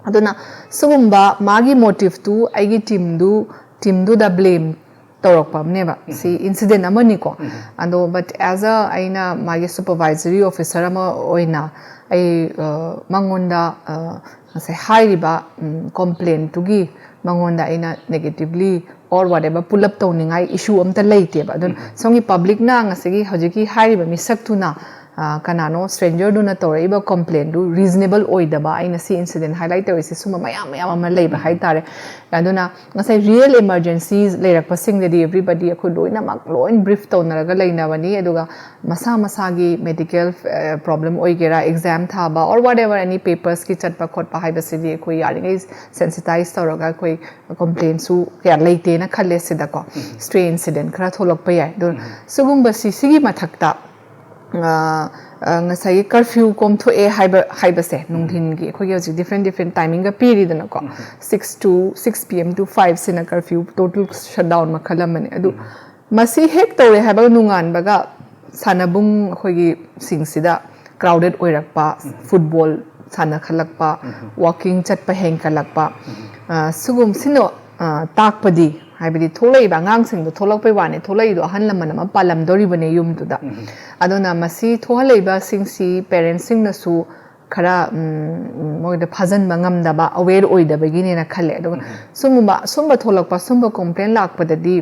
ꯑꯗꯨꯅ ꯁꯤꯒꯨꯝꯕ ꯃꯥꯒꯤ motiveꯇꯨ ꯑꯩꯒꯤ teamꯗꯨ, teamꯗꯨꯗ blame ꯇꯧꯔꯛꯄ ꯑꯃꯅꯦꯕ꯫ ꯁꯤ incident ꯑꯃꯅꯤꯀꯣ꯫ ꯑꯗꯣ but as a ꯑꯩꯅ ꯃꯥꯒꯤ supervisory officer ꯑꯃ ꯑꯣꯏꯅ ꯑꯩ, ꯑ, ꯃꯉꯣꯟꯗ, ꯑ, ꯉꯁꯥꯏ ꯍꯥꯏꯔꯤꯕ, ꯎꯝ, complaintꯇꯨꯒꯤ ꯃꯉꯣꯟꯗ ꯑꯩꯅ negatively or whatever pull up ꯇꯧꯅꯤꯡꯉꯥꯏ issue ꯑꯝꯇ ꯂꯩꯇꯦꯕ꯫ ꯑꯗꯨꯅ ꯁꯣꯝꯒꯤ publicꯅ ꯉꯁꯥꯏꯒꯤ ꯍꯧꯖꯤꯛꯀꯤ ꯍꯥꯏꯔꯤꯕ ꯃꯤꯁꯛꯇꯨꯅ ꯑ, ꯀꯅꯥꯅꯣ ꯁ꯭ꯇ꯭ꯔꯦꯟꯖꯔꯗꯨꯅ ꯇꯧꯔꯛꯏꯕ ꯀꯝꯄ꯭ꯂꯦꯟꯗꯨ ꯔꯤꯖꯅꯦꯕꯜ ꯑꯣꯏꯗꯕ, ꯑꯩꯅ ꯁꯤ ꯏꯟꯁꯤꯗꯦꯟ ꯍꯥꯏꯂꯥꯏꯠ ꯇꯧꯔꯤꯁꯦ ꯁꯨꯝꯕ ꯃꯌꯥꯝ ꯃꯌꯥꯝ ꯑꯃ ꯂꯩꯕ ꯍꯥꯏꯇꯥꯔꯦ꯫ ꯑꯗꯨꯅ ꯉꯁꯥꯏ ꯔꯤꯌꯦꯜ ꯏꯃꯔꯖꯦꯟꯁꯤꯁ ꯂꯩꯔꯛꯄꯁꯤꯡꯗꯗꯤ ꯑꯦꯕ꯭ꯔꯤꯕꯗꯤ ꯑꯩꯈꯣꯏ ꯂꯣꯏꯅꯃꯛ ꯂꯣꯏ ꯕ꯭ꯔꯤꯐ ꯇꯧꯅꯔꯒ ꯂꯩꯅꯕꯅꯤ꯫ ꯑꯗꯨꯒ ꯃꯁꯥ ꯃꯁꯥꯒꯤ ꯃꯦꯗꯤꯀꯦꯜ ꯄ꯭ꯔꯣꯕ꯭ꯂꯦꯝ ꯑꯣꯏꯒꯦꯔꯥ, ꯑꯦꯛꯖꯥꯝ ꯊꯥꯕ ꯑꯣꯔ ꯋꯥꯠ ꯑꯦꯕꯔ ꯑꯦꯅꯤ ꯄꯦꯄꯔꯁꯀꯤ ꯆꯠꯄ ꯈꯣꯠꯄ ꯍꯥꯏꯕꯁꯤꯗꯤ ꯑꯩꯈꯣꯏ ꯌꯥꯔꯤꯉꯩ ꯁꯦꯟꯁꯤꯇꯥꯏꯁ ꯇꯧꯔꯒ ꯑꯩꯈꯣꯏ ꯀꯝꯄ꯭ꯂꯦꯟꯁꯨ ꯀꯌꯥ ꯂꯩꯇꯦꯅ ꯈꯜꯂꯦ ꯁꯤꯗꯀꯣ꯫ ꯁ꯭ꯇ꯭ꯔꯦ ꯏꯟꯁꯤꯗꯦꯟ ꯈꯔ ꯊꯣꯛꯂꯛꯄ ꯌꯥꯏ꯫ ꯑꯗꯣ ꯁꯤꯒꯨꯝꯕꯁꯤ, ꯁꯤꯒꯤ ꯃꯊꯛꯇ ꯑ, ꯑ, ꯉꯁꯥꯏꯒꯤ ꯀꯔꯐ꯭ꯌꯨ ꯀꯣꯝꯊꯣꯛꯑꯦ ꯍꯥꯏꯕ, ꯍꯥꯏꯕꯁꯦ, ꯅꯨꯡꯊꯤꯟꯒꯤ ꯑꯩꯈꯣꯏꯒꯤ ꯍꯧꯖꯤꯛ ꯗꯤꯐ꯭ꯔꯦꯟ ꯗꯤꯐ꯭ꯔꯦꯟ ꯇꯥꯏꯃꯤꯡꯒ ꯄꯤꯔꯤꯗꯅꯀꯣ, ꯁꯤꯛꯁ to six P M to five ꯁꯤꯅ ꯀꯔꯐ꯭ꯌꯨ, ꯇꯣꯇꯦꯜ ꯁꯠꯗꯥꯎꯟ ꯃꯈꯜ ꯑꯃꯅꯤ꯫ ꯑꯗꯨ ꯃꯁꯤ ꯍꯦꯛ ꯇꯧꯔꯦ ꯍꯥꯏꯕꯒ ꯅꯣꯡꯉꯥꯟꯕꯒ ꯁꯥꯟꯅꯕꯨꯡ ꯑꯩꯈꯣꯏꯒꯤ ꯁꯤꯡꯁꯤꯗ ꯀ꯭ꯔꯥꯎꯗꯦꯠ ꯑꯣꯏꯔꯛꯄ, ꯐꯨꯠꯕꯣꯜ ꯁꯥꯟꯅꯈꯠꯂꯛꯄ, ꯋꯥꯀꯤꯡ ꯆꯠꯄ ꯍꯦꯟꯒꯠꯂꯛꯄ, ꯑ, ꯁꯤꯒꯨꯝ-, ꯁꯤꯅ, ꯑ, ꯇꯥꯛꯄꯗꯤ, ꯍꯥꯏꯕꯗꯤ ꯊꯣꯛꯂꯛꯏꯕ ꯑꯉꯥꯡꯁꯤꯡꯗꯣ ꯊꯣꯛꯂꯛꯄꯩ ꯋꯥꯅꯤ, ꯊꯣꯛꯂꯛꯏꯗꯣ ꯑꯍꯜ ꯂꯃꯟ ꯑꯃ ꯄꯥꯜꯂꯝꯗꯣꯔꯤꯕꯅꯦ ꯌꯨꯝꯗꯨꯗ꯫ ꯑꯗꯨꯅ ꯃꯁꯤ ꯊꯣꯛꯍꯜꯂꯛꯏꯕꯁꯤꯡꯁꯤ ꯄꯦꯔꯦꯟꯁꯁꯤꯡꯅꯁꯨ ꯈꯔ, ꯎꯝ, ꯃꯣꯏꯗ ꯐꯥꯖꯤꯟꯕ ꯉꯝꯗꯕ, ꯑꯋꯦꯔ ꯑꯣꯏꯗꯕꯒꯤꯅꯦꯅ ꯈꯜꯂꯦ꯫ ꯑꯗꯨꯒ ꯁꯨꯝꯕ, ꯁꯨꯝꯕ ꯊꯣꯛꯂꯛꯄ, ꯁꯨꯝꯕ ꯀꯣꯝꯄ꯭ꯂꯦꯟ ꯂꯥꯛꯄꯗꯗꯤ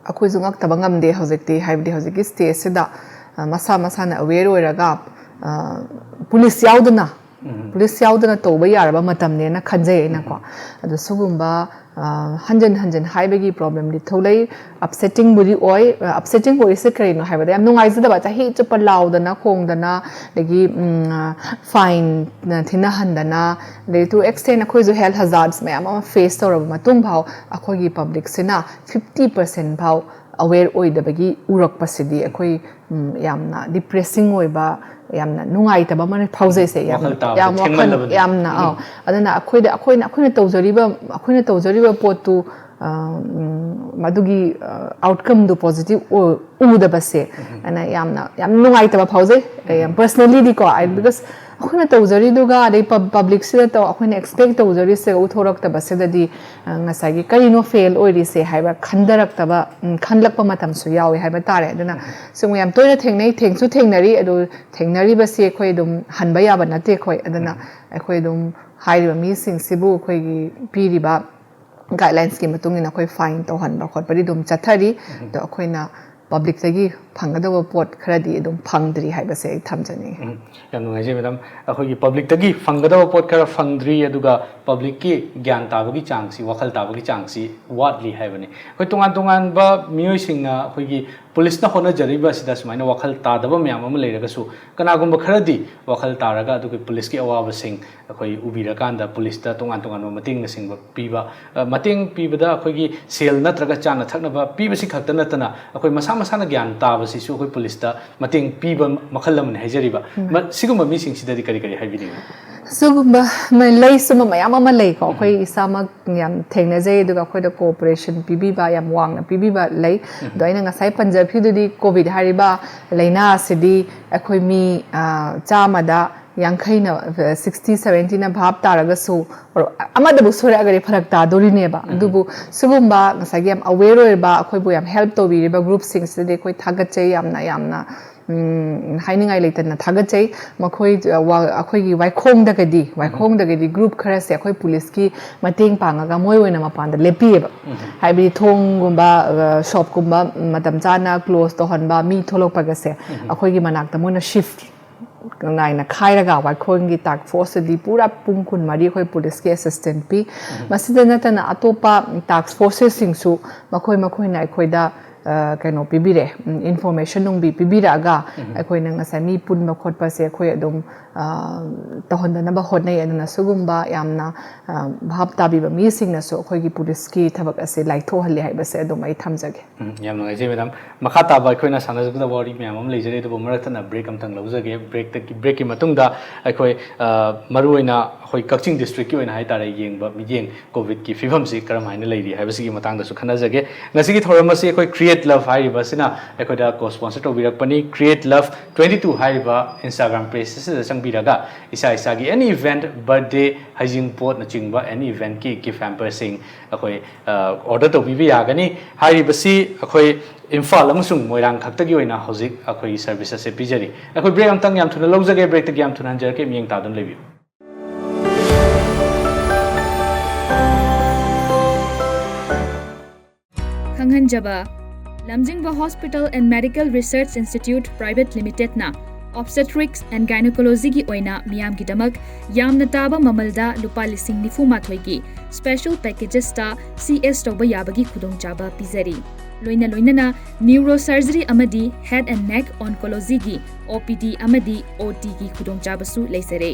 ꯑꯩꯈꯣꯏꯁꯨ ꯉꯛꯇꯕ ꯉꯝꯗꯦ ꯍꯧꯖꯤꯛꯇꯤ꯫ ꯍꯥꯏꯕꯗꯤ ꯍꯧꯖꯤꯛꯀꯤ ꯁ꯭ꯇꯦꯖꯁꯤꯗ, ꯑ, ꯃꯁꯥ ꯃꯁꯥꯅ ꯑꯋꯦꯔ ꯑꯣꯏꯔꯒ, ꯑ, ꯄꯨꯂꯤꯁ ꯌꯥꯎꯗꯅ, ꯄꯨꯂꯤꯁ ꯌꯥꯎꯗꯅ ꯇꯧꯕ ꯌꯥꯔꯕ ꯃꯇꯝꯅꯦꯅ ꯈꯟꯖꯩ ꯑꯩꯅꯀꯣ꯫ ꯑꯗꯣ ꯁꯤꯒꯨꯝꯕ, ꯑ, ꯍꯟꯖꯤꯟ ꯍꯟꯖꯤꯟ ꯍꯥꯏꯕꯒꯤ ꯄ꯭ꯔꯣꯕ꯭ꯂꯦꯝꯗꯤ ꯊꯣꯛꯂꯛꯏ꯫ ꯑꯞꯁꯦꯇꯤꯡꯕꯨꯗꯤ ꯑꯣꯏ꯫ ꯑ, ꯑꯞꯁꯦꯇꯤꯡ ꯑꯣꯏꯔꯤꯁꯦ ꯀꯔꯤꯅꯣ ꯍꯥꯏꯕꯗ, ꯌꯥꯝ ꯅꯨꯡꯉꯥꯏꯖꯗꯕ, ꯆꯍꯤ ꯆꯨꯞꯄ ꯂꯥꯎꯗꯅ ꯈꯣꯡꯗꯅ, ꯑꯗꯒꯤ, ꯎꯝ, ꯑ, ꯐꯥꯏꯟ ꯊꯤꯅꯍꯟꯗꯅ, ꯑꯗꯩ to extent ꯑꯩꯈꯣꯏꯁꯨ ꯍꯦꯜꯊ ꯍꯖꯥꯔꯗꯁ ꯃꯌꯥꯝ ꯑꯃ ꯐꯦꯁ ꯇꯧꯔꯕ ꯃꯇꯨꯡ ꯐꯥꯎ ꯑꯩꯈꯣꯏꯒꯤ ꯄꯕ꯭ꯂꯤꯛꯁꯤꯅ ꯐꯤꯐꯇꯤ ꯄꯥꯔꯁꯦꯟ ꯐꯥꯎ ꯑꯋꯦꯔ ꯑꯣꯏꯗꯕꯒꯤ ꯎꯔꯛꯄꯁꯤꯗꯤ ꯑꯩꯈꯣꯏ, ꯎꯝ, ꯌꯥꯝꯅ ꯗꯤꯄ꯭ꯔꯦꯁꯤꯡ ꯑꯣꯏꯕ, ꯌꯥꯝꯅ ꯅꯨꯡꯉꯥꯏꯇꯕ ꯑꯃ ꯐꯥꯎꯖꯩꯁꯦ꯫ ꯌꯥꯝ, ꯋꯥꯈꯜ ꯇꯥꯕꯗ ꯌꯥꯝ ꯋꯥꯈꯜ, ꯊꯦꯡꯃꯜꯂꯕꯅꯤ꯫ ꯌꯥꯝꯅ, ꯑꯧ꯫ ꯑꯗꯨꯅ ꯑꯩꯈꯣꯏꯗ, ꯑꯩꯈꯣꯏꯅ, ꯑꯩꯈꯣꯏꯅ ꯇꯧꯖꯔꯤꯕ, ꯑꯩꯈꯣꯏꯅ ꯇꯧꯖꯔꯤꯕ ꯄꯣꯠꯇꯨ, ꯑ, ꯎꯝ, ꯃꯗꯨꯒꯤ, ꯑ, ꯑꯥꯎꯠꯀꯝꯗꯨ ꯄꯣꯖꯤꯇꯤꯚ ꯑꯣꯏ-, ꯎꯗꯕꯁꯦ, ꯑꯗꯨꯅ ꯌꯥꯝꯅ, ꯌꯥꯝ ꯅꯨꯡꯉꯥꯏꯇꯕ ꯐꯥꯎꯖꯩ꯫ ꯑꯩ ꯌꯥꯝ ꯄꯔꯁꯅꯦꯜꯂꯤꯗꯤꯀꯣ, ꯑꯩ, ꯕꯤꯀꯣꯁ ꯑꯩꯈꯣꯏꯅ ꯇꯧꯖꯔꯤꯗꯨꯒ ꯑꯗꯩ ꯄꯕ꯭ꯂꯤꯛꯁꯤꯗ ꯇꯧ-, ꯑꯩꯈꯣꯏꯅ ꯑꯦꯛꯁꯄꯦꯛ ꯇꯧꯖꯔꯤꯁꯦ ꯎꯊꯣꯔꯛꯇꯕꯁꯤꯗꯗꯤ, ꯑ, ꯉꯁꯥꯏꯒꯤ ꯀꯔꯤꯅꯣ ꯐꯦꯜ ꯑꯣꯏꯔꯤꯁꯦ ꯍꯥꯏꯕ ꯈꯟꯊꯔꯛꯇꯕ, ꯎꯝ, ꯈꯟꯂꯛꯄ ꯃꯇꯝꯁꯨ ꯌꯥꯎꯋꯦ ꯍꯥꯏꯕ ꯇꯥꯔꯦ꯫ ꯑꯗꯨꯅ ꯁꯤꯒꯨꯝꯕ ꯌꯥꯝ ꯇꯣꯏꯅ ꯊꯦꯡꯅꯩ, ꯊꯦꯡꯁꯨ ꯊꯦꯡꯅꯔꯤ꯫ ꯑꯗꯨ ꯊꯦꯡꯅꯔꯤꯕꯁꯤ ꯑꯩꯈꯣꯏ ꯑꯗꯨꯝ ꯍꯟꯕ ꯌꯥꯕ ꯅꯠꯇꯦ ꯑꯩꯈꯣꯏ꯫ ꯑꯗꯨꯅ ꯑꯩꯈꯣꯏ ꯑꯗꯨꯝ ꯍꯥꯏꯔꯤꯕ ꯃꯤꯁꯤꯡꯁꯤꯕꯨ ꯑꯩꯈꯣꯏꯒꯤ ꯄꯤꯔꯤꯕ ꯒꯥꯏꯗꯂꯥꯏꯟꯁꯀꯤ ꯃꯇꯨꯡ ꯏꯟꯅ ꯑꯩꯈꯣꯏ ꯐꯥꯏꯟ ꯇꯧꯍꯟꯕ ꯈꯣꯠꯄꯗꯤ ꯑꯗꯨꯝ ꯆꯠꯊꯔꯤ꯫ ꯑꯗꯣ ꯑꯩꯈꯣꯏꯅ ꯄꯕ꯭ꯂꯤꯛꯇꯒꯤ ꯐꯪꯒꯗꯕ ꯄꯣꯠ ꯈꯔꯗꯤ ꯑꯗꯨꯝ ꯐꯪꯗ꯭ꯔꯤ ꯍꯥꯏꯕꯁꯦ ꯑꯩ ꯊꯝꯖꯅꯤꯡꯉꯤ꯫ ꯎꯝ, ꯌꯥꯝ ꯅꯨꯡꯉꯥꯏꯖꯩ ꯃꯦꯗꯥꯝ꯫ ꯑꯩꯈꯣꯏꯒꯤ ꯄꯕ꯭ꯂꯤꯛꯇꯒꯤ ꯐꯪꯒꯗꯕ ꯄꯣꯠ ꯈꯔ ꯐꯪꯗ꯭ꯔꯤ, ꯑꯗꯨꯒ ꯄꯕ꯭ꯂꯤꯛꯀꯤ ꯒ꯭ꯌꯥꯟ ꯇꯥꯕꯒꯤ ꯆꯥꯡꯁꯤ, ꯋꯥꯈꯜ ꯇꯥꯕꯒꯤ ꯆꯥꯡꯁꯤ ꯋꯥꯠꯂꯤ ꯍꯥꯏꯕꯅꯤ꯫ ꯑꯩꯈꯣꯏ ꯇꯣꯉꯥꯟ ꯇꯣꯉꯥꯟꯕ ꯃꯤꯑꯣꯏꯁꯤꯡꯅ ꯑꯩꯈꯣꯏꯒꯤ ꯄꯨꯂꯤꯁꯅ ꯍꯣꯠꯅꯖꯔꯤꯕ ꯑꯁꯤꯗ ꯁꯨꯃꯥꯏꯅ ꯋꯥꯈꯜ ꯇꯥꯗꯕ ꯃꯌꯥꯝ ꯑꯃ ꯂꯩꯔꯒꯁꯨ, ꯀꯅꯥꯒꯨꯝꯕ ꯈꯔꯗꯤ ꯋꯥꯈꯜ ꯇꯥꯔꯒ ꯑꯗꯨꯒ ꯄꯨꯂꯤꯁꯀꯤ ꯑꯋꯥꯕꯁꯤꯡ ꯑꯩꯈꯣꯏ ꯎꯕꯤꯔꯀꯥꯟꯗ ꯄꯨꯂꯤꯁꯇ ꯇꯣꯉꯥꯟ ꯇꯣꯉꯥꯟꯕ ꯃꯇꯦꯡꯅꯆꯤꯡꯕ ꯄꯤꯕ, ꯑ, ꯃꯇꯦꯡ ꯄꯤꯕꯗ ꯑꯩꯈꯣꯏꯒꯤ ꯁꯦꯜ ꯅꯠꯇ꯭ꯔꯒ ꯆꯥꯅ ꯊꯛꯅꯕ ꯄꯤꯕꯁꯤ ꯈꯛꯇ ꯅꯠꯇꯅ ꯑꯩꯈꯣꯏ ꯃꯁꯥ ꯃꯁꯥꯅ ꯒ꯭ꯌꯥꯟ ꯇꯥꯕꯁꯤꯁꯨ ꯑꯩꯈꯣꯏ ꯄꯨꯂꯤꯁꯇ ꯃꯇꯦꯡ ꯄꯤꯕ ꯃꯈꯜ ꯑꯃꯅꯤ ꯍꯥꯏꯖꯔꯤꯕ꯫ ꯃ-, ꯁꯤꯒꯨꯝꯕ ꯃꯤꯁꯤꯡꯁꯤꯗꯗꯤ ꯀꯔꯤ ꯀꯔꯤ ꯍꯥꯏꯕꯤꯅꯤꯡꯉꯤ? ꯁꯤꯒꯨꯝꯕ ꯃ-, ꯂꯩ, ꯁꯨꯝꯕ ꯃꯌꯥꯝ ꯑꯃ ꯂꯩꯀꯣ꯫ ꯑꯩꯈꯣꯏ ꯏꯁꯥꯃꯛ ꯌꯥꯝ ꯊꯦꯡꯅꯖꯩ, ꯑꯗꯨꯒ ꯑꯩꯈꯣꯏꯗ ꯀꯣꯑꯣꯄꯔꯦꯁꯟ ꯄꯤꯕꯤꯕ, ꯌꯥꯝ ꯋꯥꯡꯅ ꯄꯤꯕꯤꯕ ꯂꯩ꯫ ꯑꯗꯣ ꯑꯩꯅ ꯉꯁꯥꯏ ꯄꯟꯖꯈꯤꯕꯗꯨꯗꯤ ꯀꯣꯚꯤꯗ ꯍꯥꯏꯔꯤꯕ ꯂꯥꯏꯅꯥ ꯑꯁꯤꯗꯤ ꯑꯩꯈꯣꯏ ꯃꯤ, ꯑ, ꯆꯥꯝꯃꯗ ꯌꯥꯡꯈꯩꯅ, ꯁꯤꯛꯁꯇꯤ ꯁꯚꯦꯟꯇꯤꯅ ꯚꯥꯞ ꯇꯥꯔꯒꯁꯨ, ꯑꯃꯗꯕꯨ ꯁꯣꯏꯔꯛꯑꯒꯗꯤ ꯐꯔꯛ ꯇꯥꯗꯣꯔꯤꯅꯦꯕ꯫ ꯑꯗꯨꯕꯨ ꯁꯤꯒꯨꯝꯕ ꯉꯁꯥꯏꯒꯤ ꯌꯥꯝ ꯑꯋꯦꯔ ꯑꯣꯏꯔꯕ, ꯑꯩꯈꯣꯏꯕꯨ ꯌꯥꯝ ꯍꯦꯜꯞ ꯇꯧꯕꯤꯔꯤꯕ ꯒ꯭ꯔꯨꯞꯁꯤꯡꯁꯤꯗꯗꯤ ꯑꯩꯈꯣꯏ ꯊꯥꯒꯠꯆꯩ, ꯌꯥꯝꯅ, ꯌꯥꯝꯅ, ꯎꯝ, ꯍꯥꯏꯅꯤꯡꯉꯥꯏ ꯂꯩꯇꯅ ꯊꯥꯒꯠꯆꯩ꯫ ꯃꯈꯣꯏ, ꯑ, ꯋꯥ-, ꯑꯩꯈꯣꯏꯒꯤ ꯋꯥꯏꯈꯣꯡꯗꯒꯗꯤ, ꯋꯥꯏꯈꯣꯡꯗꯒꯗꯤ ꯒ꯭ꯔꯨꯞ ꯈꯔꯁꯦ ꯑꯩꯈꯣꯏ ꯄꯨꯂꯤꯁꯀꯤ ꯃꯇꯦꯡ ꯄꯥꯡꯉꯒ ꯃꯣꯏ ꯑꯣꯏꯅ ꯃꯄꯥꯟꯗ ꯂꯦꯞꯄꯤꯌꯦꯕ꯫ ꯍꯥꯏꯕꯗꯤ ꯊꯣꯡꯒꯨꯝꯕ, ꯑ, ꯁꯣꯞꯀꯨꯝꯕ ꯃꯇꯝ ꯆꯥꯅ ꯀ꯭ꯂꯣꯖ ꯇꯧꯍꯟꯕ, ꯃꯤ ꯊꯣꯛꯂꯛꯄꯒꯁꯦ ꯑꯩꯈꯣꯏꯒꯤ ꯃꯅꯥꯛꯇ ꯃꯣꯏꯅ ꯁꯤꯐ ꯅꯥꯏꯅ ꯈꯥꯏꯔꯒ ꯋꯥꯏꯈꯣꯡꯒꯤ ꯇꯥꯛꯁ ꯐꯣꯔꯁꯇꯗꯤ ꯄꯨꯔꯥ ꯄꯨꯡ ꯀꯨꯟꯃꯔꯤ ꯑꯩꯈꯣꯏ ꯄꯨꯂꯤꯁꯀꯤ ꯑꯦꯁꯤꯁꯇꯦꯟꯠ ꯄꯤ꯫ ꯃꯁꯤꯗ ꯅꯠꯇꯅ ꯑꯇꯣꯞꯄ ꯇꯥꯛꯁ ꯐꯣꯔꯁꯦꯁꯁꯤꯡꯁꯨ ꯃꯈꯣꯏ ꯃꯈꯣꯏꯅ ꯑꯩꯈꯣꯏꯗ, ꯑ, ꯀꯩꯅꯣ ꯄꯤꯕꯤꯔꯦ, ꯏꯟꯐꯣꯔꯃꯦꯁꯟ ꯅꯨꯡꯕꯤ ꯄꯤꯕꯤꯔꯛꯑꯒ ꯑꯩꯈꯣꯏꯅ ꯉꯁꯥꯏ ꯃꯤ ꯄꯨꯟꯕ ꯈꯣꯠꯄꯁꯦ ꯑꯩꯈꯣꯏ ꯑꯗꯨꯝ, ꯑ, ꯇꯧꯍꯟꯗꯅꯕ ꯍꯣꯠꯅꯩ꯫ ꯑꯗꯨꯅ ꯁꯤꯒꯨꯝꯕ ꯌꯥꯝꯅ, ꯑ, ꯚꯥꯞ ꯇꯥꯕꯤꯕ ꯃꯤꯁꯤꯡꯅꯁꯨ ꯑꯩꯈꯣꯏꯒꯤ ꯄꯨꯂꯤꯁꯀꯤ ꯊꯕꯛ ꯑꯁꯦ ꯂꯥꯏꯊꯣꯛꯍꯜꯂꯤ ꯍꯥꯏꯕꯁꯦ ꯑꯗꯨꯝ ꯑꯩ ꯊꯝꯖꯒꯦ꯫ ꯎꯝ, ꯌꯥꯝ ꯅꯨꯡꯉꯥꯏꯖꯩ ꯃꯦꯗꯥꯝ꯫ ꯃꯈꯥ ꯇꯥꯕ ꯑꯩꯈꯣꯏꯅ ꯁꯥꯟꯅꯖꯒꯗꯕ ꯋꯥꯔꯤ ꯃꯌꯥꯝ ꯑꯃ ꯂꯩꯖꯔꯤ, ꯑꯗꯨꯕꯨ ꯃꯔꯛ ꯊꯠꯅ ꯕ꯭ꯔꯦꯛ ꯑꯃꯇꯪ ꯂꯧꯖꯒꯦ꯫ ꯕ꯭ꯔꯦꯛꯇꯒꯤ, ꯕ꯭ꯔꯦꯛꯀꯤ ꯃꯇꯨꯡꯗ ꯑꯩꯈꯣꯏ, ꯑ, ꯃꯔꯨꯑꯣꯏꯅ ꯑꯩꯈꯣꯏ ꯀꯛꯆꯤꯡ ꯗꯤꯁꯇ꯭ꯔꯤꯛꯀꯤ ꯑꯣꯏꯅ ꯍꯥꯏꯇꯥꯔꯦ, ꯌꯦꯡꯕ ꯃꯤꯠꯌꯦꯡ ꯀꯣꯚꯤꯗꯀꯤ ꯐꯤꯕꯝꯁꯤ ꯀꯔꯝꯍꯥꯏꯅ ꯂꯩꯔꯤ ꯍꯥꯏꯕꯁꯤꯒꯤ ꯃꯇꯥꯡꯗꯁꯨ ꯈꯟꯅꯖꯒꯦ꯫ ꯉꯁꯤꯒꯤ ꯊꯧꯔꯝ ꯑꯁꯤ ꯑꯩꯈꯣꯏ Create Love ꯍꯥꯏꯔꯤꯕ ꯑꯁꯤꯅ ꯑꯩꯈꯣꯏꯗ ꯀꯣ sponsor ꯇꯧꯕꯤꯔꯛꯄꯅꯤ꯫ Create Love twenty two ꯍꯥꯏꯔꯤꯕ Instagram page ꯑꯁꯤꯗ ꯆꯪꯕꯤꯔꯒ ꯏꯁꯥ ꯏꯁꯥꯒꯤ any event, ꯕꯔꯊꯗꯦ, ꯍꯩꯖꯤꯡꯄꯣꯠꯅꯆꯤꯡꯕ any eventꯀꯤ gift hamperꯁꯤꯡ ꯑꯩꯈꯣꯏ, ꯑ, ꯑꯣꯔꯗꯔ ꯇꯧꯕꯤꯕ ꯌꯥꯒꯅꯤ꯫ ꯍꯥꯏꯔꯤꯕꯁꯤ ꯑꯩꯈꯣꯏ ꯏꯝꯐꯥꯜ ꯑꯃꯁꯨꯡ ꯃꯣꯏꯔꯥꯡ ꯈꯛꯇꯒꯤ ꯑꯣꯏꯅ ꯍꯧꯖꯤꯛ ꯑꯩꯈꯣꯏꯒꯤ ꯁꯔꯚꯤꯁ ꯑꯁꯦ ꯄꯤꯖꯔꯤ꯫ ꯑꯩꯈꯣꯏ ꯕ꯭ꯔꯦꯛ ꯑꯃꯇꯪ ꯌꯥꯝ ꯊꯨꯅ ꯂꯧꯖꯒꯦ, ꯕ꯭ꯔꯦꯛꯇꯒꯤ ꯌꯥꯝ ꯊꯨꯅ ꯍꯟꯖꯔꯛꯀꯦ, ꯃꯤꯠꯌꯦꯡ ꯇꯥꯗꯨꯅ ꯂꯩꯕꯤꯌꯨ꯫ ꯈꯪꯍꯟꯖꯕ, ꯂꯝꯖꯤꯡꯕ Hospital and Medical Research Institute Private Limitedꯅ Obstetrics and Gynecologyꯒꯤ ꯑꯣꯏꯅ ꯃꯤꯌꯥꯝꯒꯤꯗꯃꯛ ꯌꯥꯝꯅ ꯇꯥꯕ ꯃꯃꯜꯗ ꯂꯨꯄꯥ ꯂꯤꯁꯤꯡ ꯅꯤꯐꯨ ꯃꯥꯊꯣꯏꯒꯤ special packagesꯇ C S ꯇꯧꯕ ꯌꯥꯕꯒꯤ ꯈꯨꯗꯣꯡꯆꯥꯕ ꯄꯤꯖꯔꯤ꯫ ꯂꯣꯏꯅ ꯂꯣꯏꯅꯅ neurosurgery ꯑꯃꯗꯤ head and neck oncologyꯒꯤ O P D ꯑꯃꯗꯤ O Tꯒꯤ ꯈꯨꯗꯣꯡꯆꯥꯕꯁꯨ ꯂꯩꯖꯔꯦ꯫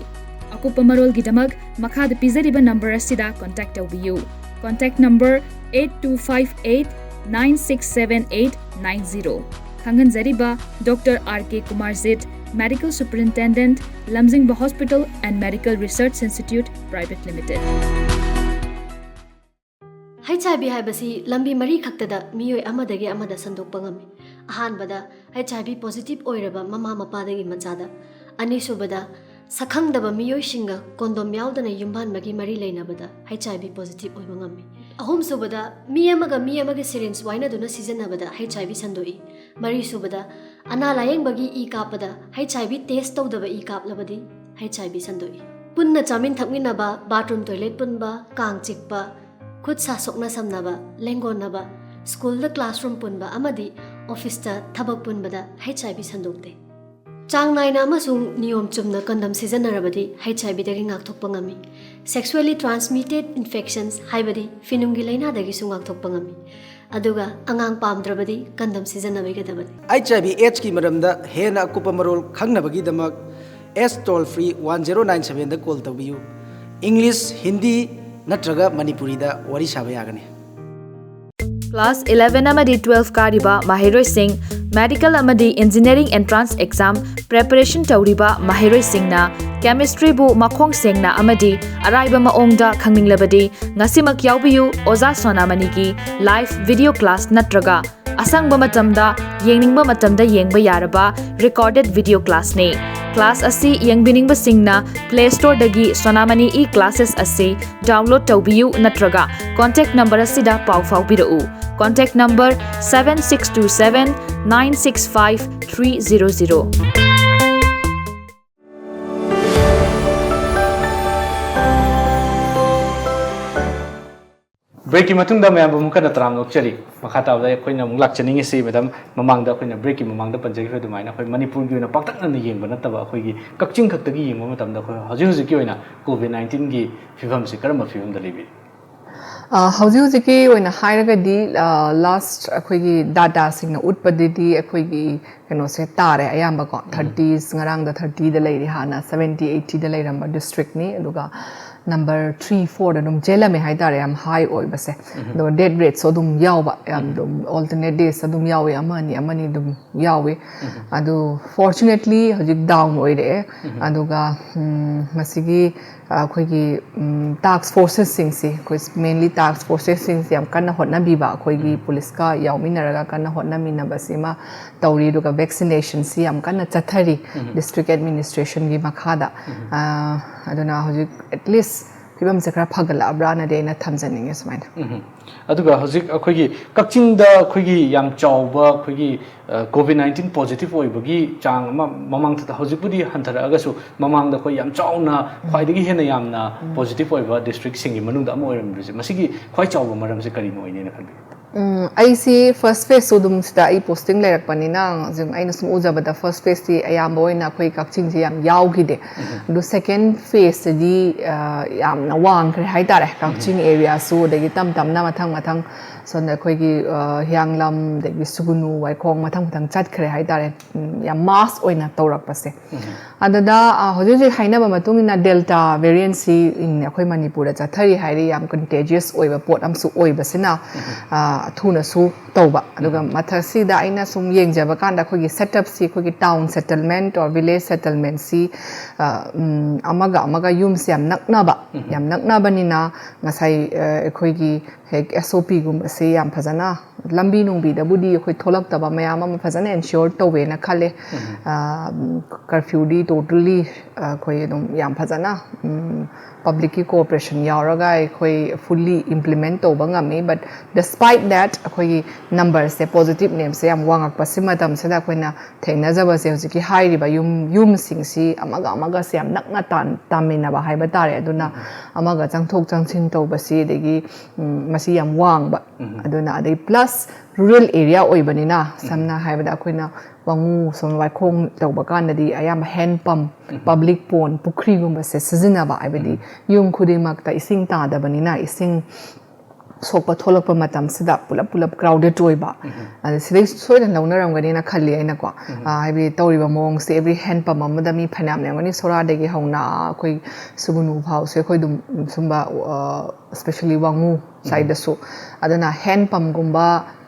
ꯑꯀꯨꯞꯄ ꯃꯔꯣꯜꯒꯤꯗꯃꯛ ꯃꯈꯥꯗ ꯄꯤꯖꯔꯤꯕ number ꯑꯁꯤꯗ contact ꯇꯧꯕꯤꯌꯨ꯫ Contact number eight two five eight nine six seven eight nine zero꯫ ꯈꯪꯍꯟꯖꯔꯤꯕ Doctor R K Kumarjit, Medical Superintendent, Lamjingba Hospital and Medical Research Institute Private Limited꯫ H I V ꯍꯥꯏꯕꯁꯤ ꯂꯝꯕꯤ ꯃꯔꯤ ꯈꯛꯇꯗ ꯃꯤꯑꯣꯏ ꯑꯃꯗꯒꯤ ꯑꯃꯗ ꯁꯟꯗꯣꯛꯄ ꯉꯝꯃꯤ꯫ ꯑꯍꯥꯟꯕꯗ, H I V positive ꯑꯣꯏꯔꯕ ꯃꯃꯥ ꯃꯄꯥꯗꯒꯤ ꯃꯆꯥꯗ, ꯑꯅꯤꯁꯨꯕꯗ, ꯁꯛꯈꯪꯗꯕ ꯃꯤꯑꯣꯏꯁꯤꯡꯒ condom ꯌꯥꯎꯗꯅ ꯌꯨꯝꯕꯥꯟꯕꯒꯤ ꯃꯔꯤ ꯂꯩꯅꯕꯗ H I V positive ꯑꯣꯏꯕ ꯉꯝꯃꯤ꯫ ꯑꯍꯨꯝꯁꯨꯕꯗ, ꯃꯤ ꯑꯃꯒ ꯃꯤ ꯑꯃꯒ syringe ꯋꯥꯏꯅꯗꯨꯅ ꯁꯤꯖꯤꯟꯅꯕꯗ H I V ꯁꯟꯗꯣꯛꯏ꯫ ꯃꯔꯤꯁꯨꯕꯗ, ꯑꯅꯥ ꯂꯥꯌꯦꯡꯕꯒꯤ ꯏ ꯀꯥꯞꯄꯗ H I V test ꯇꯧꯗꯕ ꯏ ꯀꯥꯞꯂꯕꯗꯤ H I V ꯁꯟꯗꯣꯛꯏ꯫ ꯄꯨꯟꯅ ꯆꯥꯃꯤꯟ ꯊꯛꯃꯤꯟꯅꯕ, bathroom toilet ꯄꯨꯟꯕ, ꯀꯥꯡ ꯆꯤꯛꯄ, ꯈꯨꯠ ꯁꯥ ꯁꯣꯛꯅ ꯁꯝꯅꯕ, ꯂꯦꯡꯒꯣꯟꯅꯕ, ꯁ꯭ꯀꯨꯜꯗ classroom ꯄꯨꯟꯕ ꯑꯃꯗꯤ officeꯇ ꯊꯕꯛ ꯄꯨꯟꯕꯗ H I V ꯁꯟꯗꯣꯛꯇꯦ꯫ ꯆꯥꯡ ꯅꯥꯏꯅ ꯑꯃꯁꯨꯡ ꯅꯤꯌꯣꯝ ꯆꯨꯝꯅ condom ꯁꯤꯖꯤꯟꯅꯔꯕꯗꯤ H I Vꯗꯒꯤ ꯉꯥꯛꯊꯣꯛꯄ ꯉꯝꯃꯤ꯫ Sexually transmitted infections ꯍꯥꯏꯕꯗꯤ ꯐꯤꯅꯨꯡꯒꯤ ꯂꯥꯏꯅꯥꯗꯒꯤꯁꯨ ꯉꯥꯛꯊꯣꯛꯄ ꯉꯝꯃꯤ꯫ ꯑꯗꯨꯒ ꯑꯉꯥꯡ ꯄꯥꯝꯗ꯭ꯔꯕꯗꯤ condom ꯁꯤꯖꯤꯟꯅꯕꯤꯒꯗꯕꯅꯤ꯫ H I V AIDS ꯀꯤ ꯃꯔꯝꯗ ꯍꯦꯟꯅ ꯑꯀꯨꯞꯄ ꯃꯔꯣꯜ ꯈꯪꯅꯕꯒꯤꯗꯃꯛ AIDS toll free one zero nine sevenꯗ call ꯇꯧꯕꯤꯌꯨ꯫ English, Hindi ꯅꯠꯇ꯭ꯔꯒ ꯃꯅꯤꯄꯨꯔꯤꯗ ꯋꯥꯔꯤ ꯁꯥꯕ ꯌꯥꯒꯅꯤ꯫ Class eleven ꯑꯃꯗꯤ twelve ꯀꯥꯔꯤꯕ ꯃꯍꯩꯔꯣꯏꯁꯤꯡ, medical ꯑꯃꯗꯤ engineering entrance exam preparation ꯇꯧꯔꯤꯕ ꯃꯍꯩꯔꯣꯏꯁꯤꯡꯅ chemistryꯕꯨ ꯃꯈꯣꯡ ꯁꯦꯡꯅ ꯑꯃꯗꯤ ꯑꯔꯥꯏꯕ ꯃꯑꯣꯡꯗ ꯈꯪꯅꯤꯡꯂꯕꯗꯤ, ꯉꯁꯤꯃꯛ ꯌꯥꯎꯕꯤꯌꯨ ꯑꯣꯖꯥ ꯁꯣꯅꯥꯃꯅꯤꯒꯤ live video class ꯅꯠꯇ꯭ꯔꯒ ꯑꯁꯪꯕ ꯃꯇꯝꯗ ꯌꯦꯡꯅꯤꯡꯕ ꯃꯇꯝꯗ ꯌꯦꯡꯕ ꯌꯥꯔꯕ recorded video classꯅꯤ꯫ Class ꯑꯁꯤ ꯌꯦꯡꯕꯤꯅꯤꯡꯕꯁꯤꯡꯅ Play Storeꯗꯒꯤ Sonamani e-classes ꯑꯁꯤ download ꯇꯧꯕꯤꯌꯨ ꯅꯠꯇ꯭ꯔꯒ contact number ꯑꯁꯤꯗ ꯄꯥꯎ ꯐꯥꯎꯕꯤꯔꯛꯎ꯫ Contact number seven six two seven nine six five three zero zero꯫ ꯕ꯭ꯔꯦꯛꯀꯤ ꯃꯇꯨꯡꯗ ꯃꯌꯥꯝꯕꯨ ꯑꯃꯨꯛ ꯍꯟꯅ ꯇꯔꯥꯝꯅ ꯑꯣꯛꯆꯔꯤ꯫ ꯃꯈꯥ ꯇꯥꯕꯗ ꯑꯩꯈꯣꯏꯅ ꯑꯃꯨꯛ ꯂꯥꯛꯆꯅꯤꯡꯉꯤꯁꯤ, ꯃꯦꯗꯥꯝ, ꯃꯃꯥꯡꯗ ꯑꯩꯈꯣꯏꯅ ꯕ꯭ꯔꯦꯛꯀꯤ ꯃꯃꯥꯡꯗ ꯄꯟꯖꯈꯤꯕ ꯑꯗꯨꯃꯥꯏꯅ ꯑꯩꯈꯣꯏ ꯃꯅꯤꯄꯨꯔꯒꯤ ꯑꯣꯏꯅ ꯄꯥꯛꯇꯛꯅꯅ ꯌꯦꯡꯕ ꯅꯠꯇꯕ, ꯑꯩꯈꯣꯏꯒꯤ ꯀꯛꯆꯤꯡ ꯈꯛꯇꯒꯤ ꯌꯦꯡꯕ ꯃꯇꯝꯗ ꯑꯩꯈꯣꯏ ꯍꯧꯖꯤꯛ ꯍꯧꯖꯤꯛꯀꯤ ꯑꯣꯏꯅ ꯀꯣꯚꯤꯗ ꯅꯥꯏꯟꯇꯤꯟꯒꯤ ꯐꯤꯕꯝꯁꯤ ꯀꯔꯝꯕ ꯐꯤꯕꯝꯗ ꯂꯩꯕꯤ? ꯑ, ꯍꯧꯖꯤꯛ ꯍꯧꯖꯤꯛꯀꯤ ꯑꯣꯏꯅ ꯍꯥꯏꯔꯒꯗꯤ, ꯑ, ꯂꯥꯁ ꯑꯩꯈꯣꯏꯒꯤ ꯗꯥꯇꯥꯁꯤꯡꯅ ꯎꯠꯄꯗꯗꯤ ꯑꯩꯈꯣꯏꯒꯤ ꯀꯩꯅꯣꯁꯦ ꯇꯥꯔꯦ ꯑꯌꯥꯝꯕꯀꯣ, ꯊꯥꯔꯇꯤꯁ, ꯉꯔꯥꯡꯗ ꯊꯥꯔꯇꯤꯗ ꯂꯩꯔꯤ, ꯍꯥꯟꯅ ꯁꯕꯦꯟꯇꯤ ꯑꯩꯠꯇꯤꯗ ꯂꯩꯔꯝꯕ ꯗꯤꯁꯇ꯭ꯔꯤꯛꯅꯤ꯫ ꯑꯗꯨꯒ ꯅꯝꯕꯔ ꯊ꯭ꯔꯤ ꯐꯣꯔꯗ ꯑꯗꯨꯝ ꯆꯦꯜꯂꯝꯃꯦ ꯍꯥꯏꯇꯥꯔꯦ, ꯌꯥꯝ ꯍꯥꯏ ꯑꯣꯏꯕꯁꯦ꯫ ꯑꯗꯨꯒ ꯗꯦꯠ ꯔꯦꯠꯁꯨ ꯑꯗꯨꯝ ꯌꯥꯎꯕ, ꯌꯥꯝ ꯑꯗꯨꯝ ꯑꯣꯜꯇꯔꯅꯦꯠ ꯗꯦꯁ ꯑꯗꯨꯝ ꯌꯥꯎꯋꯤ, ꯑꯃ ꯑꯅꯤ ꯑꯃ ꯑꯅꯤ ꯑꯗꯨꯝ ꯌꯥꯎꯋꯤ꯫ ꯑꯗꯨ ꯐꯣꯔꯆꯨꯅꯦꯠꯂꯤ ꯍꯧꯖꯤꯛ ꯗꯥꯎꯟ ꯑꯣꯏꯔꯛꯑꯦ꯫ ꯑꯗꯨꯒ ꯎꯝ, ꯃꯁꯤꯒꯤ ꯑꯩꯈꯣꯏꯒꯤ ꯇꯥꯛꯁ ꯐꯣꯔꯁꯦꯁꯁꯤꯡꯁꯤ, ꯑꯩꯈꯣꯏ ꯃꯦꯟꯂꯤ ꯇꯥꯛꯁ ꯐꯣꯔꯁꯦꯁꯁꯤꯡꯁꯤ ꯌꯥꯝ ꯀꯟꯅ ꯍꯣꯠꯅꯕꯤꯕ, ꯑꯩꯈꯣꯏꯒꯤ ꯄꯨꯂꯤꯁꯀ ꯌꯥꯎꯃꯤꯟꯅꯔꯒ ꯀꯟꯅ ꯍꯣꯠꯅꯃꯤꯟꯅꯕꯁꯤꯃ ꯇꯧꯔꯤ꯫ ꯑꯗꯨꯒ ꯚꯦꯛꯁꯤꯅꯦꯁꯟꯁꯤ ꯌꯥꯝ ꯀꯟꯅ ꯆꯠꯊꯔꯤ ꯗꯤꯁꯇ꯭ꯔꯤꯛ ꯑꯦꯗꯃꯤꯅꯤꯁꯇ꯭ꯔꯦꯁꯟꯒꯤ ꯃꯈꯥꯗ꯫ ꯑ, ꯑꯗꯨꯅ ꯍꯧꯖꯤꯛ ꯑꯦꯠꯂꯤꯁ ꯐꯤꯕꯝꯁꯦ ꯈꯔ ꯐꯒꯠꯂꯛꯑꯕ꯭ꯔꯥꯅꯗꯤ ꯑꯩꯅ ꯊꯝꯖꯅꯤꯡꯉꯦ ꯁꯨꯃꯥꯏꯅ꯫ ꯑꯗꯨꯒ ꯍꯧꯖꯤꯛ ꯑꯩꯈꯣꯏꯒꯤ ꯀꯛꯆꯤꯡꯗ ꯑꯩꯈꯣꯏꯒꯤ ꯌꯥꯝ ꯆꯥꯎꯕ ꯑꯩꯈꯣꯏꯒꯤ ꯀꯣꯚꯤꯗ ꯅꯥꯏꯟꯇꯤꯟ ꯄꯣꯖꯤꯇꯤꯚ ꯑꯣꯏꯕꯒꯤ ꯆꯥꯡ ꯑꯃ ꯃꯃꯥꯡꯗ, ꯍꯧꯖꯤꯛꯄꯨꯗꯤ ꯍꯟꯊꯔꯛꯑꯒꯁꯨ, ꯃꯃꯥꯡꯗ ꯑꯩꯈꯣꯏ ꯌꯥꯝ ꯆꯥꯎꯅ, ꯈ꯭ꯋꯥꯏꯗꯒꯤ ꯍꯦꯟꯅ ꯌꯥꯝꯅ ꯄꯣꯖꯤꯇꯤꯚ ꯑꯣꯏꯕ ꯗꯤꯁꯇ꯭ꯔꯤꯛꯁꯤꯡꯒꯤ ꯃꯅꯨꯡꯗ ꯑꯃ ꯑꯣꯏꯔꯝꯃꯤꯕꯁꯦ, ꯃꯁꯤꯒꯤ ꯈ꯭ꯋꯥꯏ ꯆꯥꯎꯕ ꯃꯔꯝꯁꯦ ꯀꯔꯤꯅ ꯑꯣꯏꯅꯦꯅ ꯈꯟꯕꯤ? ꯎꯝ, ꯑꯩꯁꯤ ꯐꯥꯔꯁ ꯐꯦꯁꯁꯨ ꯑꯗꯨꯝ ꯁꯤꯗ ꯑꯩ ꯄꯣꯁꯇꯤꯡ ꯂꯩꯔꯛꯄꯅꯤꯅ, ꯍꯧꯖꯤꯛ ꯑꯩꯅ ꯁꯨꯝ ꯎꯖꯕꯗ ꯐꯥꯔꯁ ꯐꯦꯁꯇꯤ ꯑꯌꯥꯝꯕ ꯑꯣꯏꯅ ꯑꯩꯈꯣꯏ ꯀꯛꯆꯤꯡꯁꯤ ꯌꯥꯝ ꯌꯥꯎꯈꯤꯗꯦ꯫ ꯑꯗꯨ ꯁꯦꯀꯦꯟ ꯐꯦꯁꯇꯗꯤ ꯌꯥꯝꯅ ꯋꯥꯡꯈ꯭ꯔꯦ ꯍꯥꯏꯇꯥꯔꯦ, ꯀꯛꯆꯤꯡ ꯑꯦꯔꯤꯌꯥꯁꯨ, ꯑꯗꯒꯤ ꯇꯞ ꯇꯞꯅ ꯃꯊꯪ ꯃꯊꯪ ꯁꯣꯝꯗ ꯑꯩꯈꯣꯏꯒꯤ, ꯑ, ꯍꯤꯌꯥꯡꯂꯝ, ꯑꯗꯒꯤ ꯁꯨꯒꯨꯅꯨ, ꯋꯥꯏꯈꯣꯡ, ꯃꯊꯪ ꯃꯊꯪ ꯆꯠꯈ꯭ꯔꯦ ꯍꯥꯏꯇꯥꯔꯦ꯫ ꯎꯝ, ꯌꯥꯝ ꯃꯥꯁ ꯑꯣꯏꯅ ꯇꯧꯔꯛꯄꯁꯦ꯫ ꯑꯗꯨꯗ, ꯑ, ꯍꯧꯖꯤꯛ ꯍꯧꯖꯤꯛ ꯍꯥꯏꯅꯕ ꯃꯇꯨꯡ ꯏꯟꯅ ꯗꯦꯜꯇꯥ ꯚꯦꯔꯤꯌꯦꯟꯁꯤ ꯑꯩꯈꯣꯏ ꯃꯅꯤꯄꯨꯔꯗ ꯆꯠꯊꯔꯤ ꯍꯥꯏꯔꯤ, ꯌꯥꯝ ꯀꯟꯇꯦꯖꯤꯌꯁ ꯑꯣꯏꯕ ꯄꯣꯠ ꯑꯃꯁꯨ ꯑꯣꯏꯕꯁꯤꯅ, ꯑ, ꯊꯨꯅꯁꯨ ꯇꯧꯕ꯫ ꯑꯗꯨꯒ ꯃꯊꯛꯁꯤꯗ ꯑꯩꯅ ꯁꯨꯝ ꯌꯦꯡꯖꯕ ꯀꯥꯟꯗ ꯑꯩꯈꯣꯏꯒꯤ ꯁꯦꯠꯑꯞꯁꯤ, ꯑꯩꯈꯣꯏꯒꯤ ꯇꯥꯎꯟ ꯁꯦꯇꯜꯃꯦꯟꯠ ꯑꯣꯔ ꯚꯤꯂꯦꯖ ꯁꯦꯇꯜꯃꯦꯟꯠꯁꯤ, ꯑ, ꯎꯝ, ꯑꯃꯒ ꯑꯃꯒ ꯌꯨꯝꯁꯤ ꯌꯥꯝ ꯅꯛꯅꯕ, ꯌꯥꯝ ꯅꯛꯅꯕꯅꯤꯅ ꯉꯁꯥꯏ, ꯑ, ꯑꯩꯈꯣꯏꯒꯤ ꯍꯦꯛ ꯑꯦꯁ ꯑꯣ ꯄꯤꯒꯨꯝꯕꯁꯤ ꯌꯥꯝ ꯐꯖꯅ, ꯂꯝꯕꯤ ꯅꯨꯡꯕꯤꯗꯕꯨꯗꯤ ꯑꯩꯈꯣꯏ ꯊꯣꯛꯂꯛꯇꯕ ꯃꯌꯥꯝ ꯑꯃ ꯐꯖꯅ ꯑꯦꯟꯁꯤꯌꯣꯔ ꯇꯧꯋꯦꯅ ꯈꯜꯂꯦ꯫ ꯑ, ꯀꯔꯐ꯭ꯌꯨꯗꯤ ꯇꯣꯇꯜꯂꯤ ꯑꯩꯈꯣꯏ ꯑꯗꯨꯝ ꯌꯥꯝ ꯐꯖꯅ, ꯎꯝ, ꯄꯕ꯭ꯂꯤꯛꯀꯤ ꯀꯣꯑꯣꯄꯔꯦꯁꯟ ꯌꯥꯎꯔꯒ ꯑꯩꯈꯣꯏ ꯐꯨꯜꯂꯤ ꯏꯝꯄ꯭ꯂꯤꯃꯦꯟ ꯇꯧꯕ ꯉꯝꯃꯤ꯫ But despite that, ꯑꯩꯈꯣꯏꯒꯤ ꯅꯝꯕꯔꯁꯦ, ꯄꯣꯖꯤꯇꯤꯚ ꯅꯦꯝꯁꯦ ꯌꯥꯝ ꯋꯥꯡꯉꯛꯄꯁꯤ ꯃꯇꯝꯁꯤꯗ ꯑꯩꯈꯣꯏꯅ ꯊꯦꯡꯅꯖꯕꯁꯦ ꯍꯧꯖꯤꯛꯀꯤ ꯍꯥꯏꯔꯤꯕ ꯌꯨꯝ, ꯌꯨꯝꯁꯤꯡꯁꯤ ꯑꯃꯒ ꯑꯃꯒꯁꯦ ꯌꯥꯝ ꯅꯛꯅ ꯇꯥꯟ-, ꯇꯥꯃꯤꯟꯅꯕ ꯍꯥꯏꯕ ꯇꯥꯔꯦ꯫ ꯑꯗꯨꯅ ꯑꯃꯒ ꯆꯪꯊꯣꯛ ꯆꯪꯁꯤꯟ ꯇꯧꯕꯁꯤ, ꯑꯗꯒꯤ, ꯎꯝ, ꯃꯁꯤ ꯌꯥꯝ ꯋꯥꯡꯕ꯫ ꯑꯗꯨꯅ, ꯑꯗꯩ ꯄ꯭ꯂꯁ ꯔꯨꯔꯦꯜ ꯑꯦꯔꯤꯌꯥ ꯑꯣꯏꯕꯅꯤꯅ, ꯁꯝꯅ ꯍꯥꯏꯔꯕꯗ ꯑꯩꯈꯣꯏꯅ ꯋꯥꯉꯨ, ꯁꯣꯝ ꯋꯥꯏꯈꯣꯡ ꯇꯧꯕ ꯀꯥꯟꯗꯗꯤ ꯑꯌꯥꯝꯕ ꯍꯦꯟ ꯄꯝ, ꯄꯕ꯭ꯂꯤꯛ ꯄꯣꯟ, ꯄꯨꯈ꯭ꯔꯤꯒꯨꯝꯕꯁꯦ ꯁꯤꯖꯤꯟꯅꯕ, ꯍꯥꯏꯕꯗꯤ ꯌꯨꯝ ꯈꯨꯗꯤꯡꯃꯛꯇ ꯏꯁꯤꯡ ꯇꯥꯗꯕꯅꯤꯅ, ꯏꯁꯤꯡ ꯁꯣꯛꯄ ꯊꯣꯛꯂꯛꯄ ꯃꯇꯝꯁꯤꯗ ꯄꯨꯂꯞ ꯄꯨꯂꯞ ꯀ꯭ꯔꯥꯎꯗꯦꯠ ꯑꯣꯏꯕ꯫ ꯑꯗ ꯁꯤꯗꯩ ꯁꯣꯏꯗꯅ ꯂꯧꯅꯔꯝꯒꯅꯤꯅ ꯈꯜꯂꯤ ꯑꯩꯅꯀꯣ꯫ ꯑꯥ, ꯍꯥꯏꯕꯗꯤ ꯇꯧꯔꯤꯕ ꯃꯑꯣꯡꯁꯦ, ꯑꯦꯕ꯭ꯔꯤ ꯍꯦꯟ ꯄꯝ ꯑꯃꯗ ꯃꯤ ꯐꯅꯌꯥꯝ ꯂꯩꯔꯝꯒꯅꯤ, ꯁꯣꯔꯥꯗꯒꯤ ꯍꯧꯅ ꯑꯩꯈꯣꯏ ꯁꯨꯒꯨꯅꯨ ꯐꯥꯎꯁꯦ ꯑꯩꯈꯣꯏ ꯑꯗꯨꯝ ꯁꯨꯝꯕ, ꯑ, especially ꯋꯥꯉꯨ ꯁꯥꯏꯗꯁꯨ꯫ ꯑꯗꯨꯅ ꯍꯦꯟ ꯄꯝꯒꯨꯝꯕ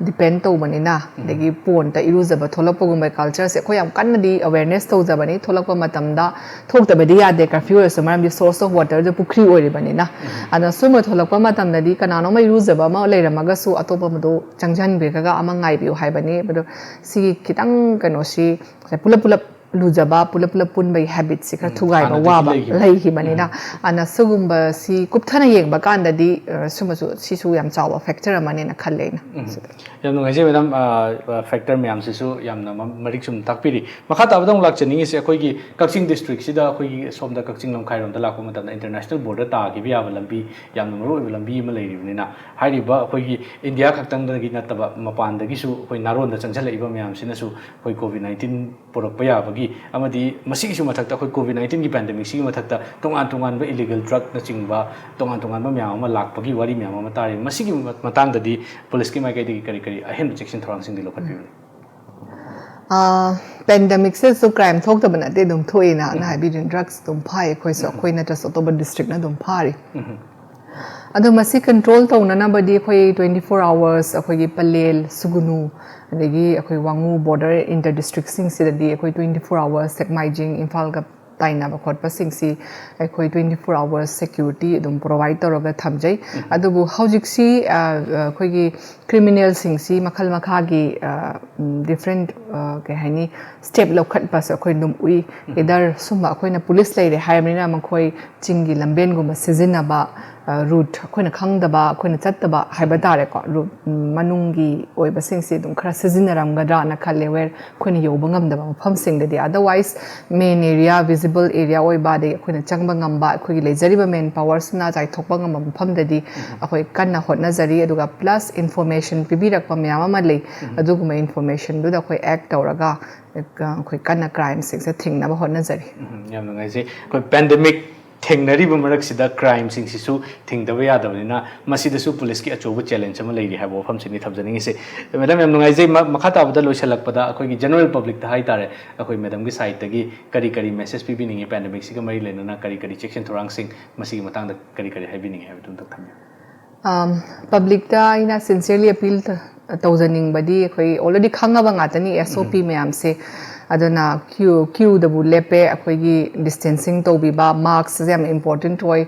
ꯗꯤꯄꯦꯟ ꯇꯧꯕꯅꯤꯅ, ꯑꯗꯒꯤ ꯄꯣꯟꯗ ꯏꯔꯨꯖꯕ ꯊꯣꯛꯂꯛꯄꯒꯨꯝꯕ ꯀꯜꯆꯔꯁꯦ ꯑꯩꯈꯣꯏ ꯌꯥꯝ ꯀꯟꯅꯗꯤ ꯑꯋꯦꯔꯅꯦꯁ ꯇꯧꯖꯕꯅꯤ꯫ ꯊꯣꯛꯂꯛꯄ ꯃꯇꯝꯗ ꯊꯣꯛꯇꯕꯗꯤ ꯌꯥꯗꯦ, ꯀꯔꯐ꯭ꯌꯨ ꯑꯣꯏꯔꯁꯨ, ꯃꯔꯝꯗꯤ source of waterꯗꯨ ꯄꯨꯈ꯭ꯔꯤ ꯑꯣꯏꯔꯤꯕꯅꯤꯅ꯫ ꯑꯗꯨꯅ ꯁꯨꯝꯕ ꯊꯣꯛꯂꯛꯄ ꯃꯇꯝꯗꯗꯤ ꯀꯅꯥꯅꯣꯝꯃ ꯏꯔꯨꯖꯕ ꯑꯃ ꯂꯩꯔꯝꯃꯒꯁꯨ ꯑꯇꯣꯞꯄ ꯑꯃꯗꯣ ꯆꯪꯁꯤꯟꯕꯤꯔꯒ ꯑꯃ ꯉꯥꯏꯕꯤꯌꯨ ꯍꯥꯏꯕꯅꯤ꯫ ꯑꯗꯣ ꯁꯤꯒꯤ ꯈꯤꯇꯪ ꯀꯩꯅꯣꯁꯤ, ꯄꯨꯂꯞ ꯄꯨꯂꯞ ꯂꯨꯖꯕ, ꯄꯨꯂꯞ ꯄꯨꯂꯞ ꯄꯨꯟꯕꯒꯤ ꯍꯦꯕꯤꯠꯁꯤ ꯈꯔ ꯎꯝ, ꯊꯨꯒꯥꯏꯕ ꯍꯥꯟꯅꯗꯒꯤ ꯋꯥꯕ ꯂꯩꯈꯤꯕ꯫ ꯂꯩꯈꯤꯕꯅꯤꯅ, ꯎꯝ꯫ ꯑꯗꯨꯅ ꯁꯤꯒꯨꯝꯕꯁꯤ ꯀꯨꯞꯊꯅ ꯌꯦꯡꯕ ꯀꯥꯟꯗꯗꯤ, ꯑ, ꯁꯨꯝꯕꯁꯨ, ꯁꯤꯁꯨ ꯌꯥꯝ ꯆꯥꯎꯕ ꯐꯦꯛꯇꯔ ꯑꯃꯅꯦꯅ ꯈꯜꯂꯦ ꯑꯩꯅ꯫ ꯎꯝ꯫ ꯁꯤꯗ꯫ ꯌꯥꯝ ꯅꯨꯡꯉꯥꯏꯖꯩ, ꯃꯦꯗꯥꯝ꯫ ꯑ, ꯑ, ꯐꯦꯛꯇꯔ ꯃꯌꯥꯝꯁꯤꯁꯨ ꯌꯥꯝꯅ ꯃ-, ꯃꯔꯤꯛ ꯆꯨꯝꯅ ꯇꯥꯛꯄꯤꯔꯤ꯫ ꯃꯈꯥ ꯇꯥꯕꯗ ꯑꯃꯨꯛ ꯂꯥꯛꯆꯅꯤꯡꯉꯤꯁꯦ, ꯑꯩꯈꯣꯏꯒꯤ ꯀꯛꯆꯤꯡ ꯗꯤꯁꯇ꯭ꯔꯤꯛꯁꯤꯗ, ꯑꯩꯈꯣꯏꯒꯤ ꯁꯣꯝꯗ ꯀꯛꯆꯤꯡ ꯂꯝꯈꯥꯏꯔꯣꯝꯗ ꯂꯥꯛꯄ ꯃꯇꯝꯗ, ꯏꯟꯇꯔꯅꯦꯁꯅꯦꯜ ꯕꯣꯔꯗꯔ ꯇꯥꯈꯤꯕ ꯌꯥꯕ ꯂꯝꯕꯤ, ꯌꯥꯝꯅ ꯃꯔꯨ ꯑꯣꯏꯕ ꯂꯝꯕꯤ ꯑꯃ ꯂꯩꯔꯤꯕꯅꯤꯅ, ꯍꯥꯏꯔꯤꯕ ꯑꯩꯈꯣꯏꯒꯤ ꯏꯟꯗꯤꯌꯥ ꯈꯛꯇꯪꯗꯒꯤ ꯅꯠꯇꯕ, ꯃꯄꯥꯟꯗꯒꯤꯁꯨ ꯑꯩꯈꯣꯏ ꯅꯥꯔꯣꯟꯗ ꯆꯪꯁꯤꯜꯂꯛꯏꯕ ꯃꯌꯥꯝꯁꯤꯅꯁꯨ ꯑꯩꯈꯣꯏ ꯀꯣꯚꯤꯗ ꯅꯥꯏꯟꯇꯤꯟ ꯄꯨꯔꯛꯄ ꯌꯥꯕꯒꯤ, ꯑꯃꯗꯤ ꯃꯁꯤꯒꯤꯁꯨ ꯃꯊꯛꯇ, ꯑꯩꯈꯣꯏ ꯀꯣꯚꯤꯗ ꯅꯥꯏꯟꯇꯤꯟꯒꯤ ꯄꯦꯟꯗꯦꯃꯤꯛꯁꯤꯒꯤ ꯃꯊꯛꯇ ꯇꯣꯉꯥꯟ ꯇꯣꯉꯥꯟꯕ ꯏꯂꯤꯒꯦꯜ ꯗ꯭ꯔꯒꯅꯆꯤꯡꯕ, ꯇꯣꯉꯥꯟ ꯇꯣꯉꯥꯟꯕ ꯃꯌꯥꯝ ꯑꯃ ꯂꯥꯛꯄꯒꯤ ꯋꯥꯔꯤ ꯃꯌꯥꯝ ꯑꯃ ꯇꯥꯔꯤ꯫ ꯃꯁꯤꯒꯤ ꯃ-, ꯃꯇꯥꯡꯗꯗꯤ ꯄꯨꯂꯤꯁꯀꯤ ꯃꯥꯏꯀꯩꯗꯒꯤ ꯀꯔꯤ ꯀꯔꯤ ꯑꯍꯦꯟꯕ ꯆꯦꯛꯁꯤꯟ ꯊꯧꯔꯥꯡꯁꯤꯡꯗꯤ ꯂꯧꯈꯠꯄꯤꯕꯅꯤ? ꯑꯥ, ꯄꯦꯟꯗꯦꯃꯤꯛꯁꯤꯁꯨ ꯀ꯭ꯔꯥꯏꯝ ꯊꯣꯛꯇꯕ ꯅꯠꯇꯦ, ꯑꯗꯨꯝ ꯊꯣꯛꯏꯅ, ꯎꯝ꯫ ꯍꯥꯏꯕꯤꯔꯤ, ꯗ꯭ꯔꯒꯁ ꯑꯗꯨꯝ ꯐꯥꯏ ꯑꯩꯈꯣꯏꯁꯨ, ꯎꯝ꯫ ꯑꯩꯈꯣꯏ ꯅꯠꯇ꯭ꯔꯁꯨ ꯑꯇꯣꯞꯄ ꯗꯤꯁꯇ꯭ꯔꯤꯛꯅ ꯑꯗꯨꯝ ꯐꯥꯔꯤ꯫ ꯎꯝ꯫ ꯑꯗꯣ ꯃꯁꯤ ꯀꯟꯇ꯭ꯔꯣꯜ ꯇꯧꯅꯅꯕꯗꯤ ꯑꯩꯈꯣꯏ twenty four hours ꯑꯩꯈꯣꯏꯒꯤ ꯄꯂꯦꯜ, ꯁꯨꯒꯨꯅꯨ, ꯑꯗꯒꯤ ꯑꯩꯈꯣꯏ ꯋꯥꯉꯨ ꯕꯣꯔꯗꯔ ꯏꯟꯇꯔ ꯗꯤꯁꯇ꯭ꯔꯤꯛꯁꯤꯡꯁꯤꯗꯗꯤ ꯑꯩꯈꯣꯏ twenty four hours ꯁꯦꯛꯃꯥꯏꯖꯤꯡ, ꯏꯝꯐꯥꯜꯒ ꯇꯥꯏꯅꯕ ꯈꯣꯠꯄꯁꯤꯡꯁꯤ ꯑꯩꯈꯣꯏ twenty four hours security ꯑꯗꯨꯝ provide ꯇꯧꯔꯒ ꯊꯝꯖꯩ꯫ ꯑꯗꯨꯕꯨ ꯍꯧꯖꯤꯛꯁꯤ ꯑ, ꯑ, ꯑꯩꯈꯣꯏꯒꯤ criminalꯁꯤꯡꯁꯤ ꯃꯈꯜ ꯃꯈꯥꯒꯤ different ꯀꯩ ꯍꯥꯏꯅꯤ, step ꯂꯧꯈꯠꯄꯁꯨ ꯑꯩꯈꯣꯏ ꯑꯗꯨꯝ ꯎꯏ꯫ Either ꯁꯨꯝꯕ ꯑꯩꯈꯣꯏꯅ ꯄꯨꯂꯤꯁ ꯂꯩꯔꯦ ꯍꯥꯏꯔꯕꯅꯤꯅ ꯃꯈꯣꯏ ꯆꯤꯡꯒꯤ ꯂꯝꯕꯦꯟꯒꯨꯝꯕ ꯁꯤꯖꯤꯟꯅꯕ, route ꯑꯩꯈꯣꯏꯅ ꯈꯪꯗꯕ, ꯑꯩꯈꯣꯏꯅ ꯆꯠꯇꯕ ꯍꯥꯏꯕ ꯇꯥꯔꯦꯀꯣ, route ꯃꯅꯨꯡꯒꯤ ꯑꯣꯏꯕꯁꯤꯡꯁꯤ ꯑꯗꯨꯝ ꯈꯔ ꯁꯤꯖꯤꯟꯅꯔꯝꯒꯗ꯭ꯔꯥꯅ ꯈꯜꯂꯦ, where ꯑꯩꯈꯣꯏꯅ ꯌꯧꯕ ꯉꯝꯗꯕ ꯃꯐꯝꯁꯤꯡꯗꯗꯤ꯫ Otherwise main area, visible area ꯑꯣꯏꯕ, ꯑꯗꯒꯤ ꯑꯩꯈꯣꯏꯅ ꯆꯪꯕ ꯉꯝꯕ, ꯑꯩꯈꯣꯏꯒꯤ ꯂꯩꯖꯔꯤꯕ man powerꯁꯤꯅ ꯆꯥꯏꯊꯣꯛꯄ ꯉꯝꯕ ꯃꯐꯝꯗꯗꯤ ꯑꯩꯈꯣꯏ ꯀꯟꯅ ꯍꯣꯠꯅꯖꯔꯤ꯫ ꯑꯗꯨꯒ plus information ꯄꯤꯕꯤꯔꯛꯄ ꯃꯌꯥꯝ ꯑꯃ ꯂꯩ, ꯑꯗꯨꯒꯨꯝꯕ informationꯗꯨꯗ ꯑꯩꯈꯣꯏ act ꯇꯧꯔꯒ ꯑꯩꯈꯣꯏ ꯀꯟꯅ crimeꯁꯤꯡꯁꯦ ꯊꯤꯡꯅꯕ ꯍꯣꯠꯅꯖꯔꯤ꯫ ꯎꯝ, ꯌꯥꯝ ꯅꯨꯡꯉꯥꯏꯖꯩ꯫ ꯑꯩꯈꯣꯏ pandemic ꯊꯦꯡꯅꯔꯤꯕ ꯃꯔꯛꯁꯤꯗ crimeꯁꯤꯡꯁꯤꯁꯨ ꯊꯤꯡꯗꯕ ꯌꯥꯗꯕꯅꯤꯅ ꯃꯁꯤꯗꯁꯨ ꯄꯨꯂꯤꯁꯀꯤ ꯑꯆꯧꯕ challenge ꯑꯃ ꯂꯩꯔꯤ ꯍꯥꯏꯕ ꯋꯥꯐꯝꯁꯤꯅꯤ ꯊꯝꯖꯅꯤꯡꯉꯤꯁꯦ꯫ Madam, ꯌꯥꯝ ꯅꯨꯡꯉꯥꯏꯖꯩ꯫ ꯃ- ꯃꯈꯥ ꯇꯥꯕꯗ ꯂꯣꯏꯁꯤꯜꯂꯛꯄꯗ ꯑꯩꯈꯣꯏꯒꯤ general publicꯇ ꯍꯥꯏꯇꯥꯔꯦ, ꯑꯩꯈꯣꯏ madamꯒꯤ sideꯇꯒꯤ ꯀꯔꯤ ꯀꯔꯤ message ꯄꯤꯕꯤꯅꯤꯡꯉꯤ? Pandemicꯁꯤꯒ ꯃꯔꯤ ꯂꯩꯅꯅ ꯀꯔꯤ ꯀꯔꯤ ꯆꯦꯛꯁꯤꯟ ꯊꯧꯔꯥꯡꯁꯤꯡ, ꯃꯁꯤꯒꯤ ꯃꯇꯥꯡꯗ ꯀꯔꯤ ꯀꯔꯤ ꯍꯥꯏꯕꯤꯅꯤꯡꯉꯤ ꯍꯥꯏꯕꯗꯨ ꯑꯝꯇ ꯊꯝꯕꯤꯌꯨ꯫ Publicꯇ ꯑꯩꯅ sincerely appeal ꯇ- ꯇꯧꯖꯅꯤꯡꯕꯗꯤ, ꯑꯩꯈꯣꯏ already ꯈꯪꯉꯕ ꯉꯥꯛꯇꯅꯤ SOP ꯃꯌꯥꯝꯁꯦ꯫ ꯑꯗꯨꯅ queue queueꯗꯕꯨ ꯂꯦꯞꯄꯦ, ꯑꯩꯈꯣꯏꯒꯤ distancing ꯇꯧꯕꯤꯕ, maskꯁꯦ ꯌꯥꯝ important ꯑꯣꯏ꯫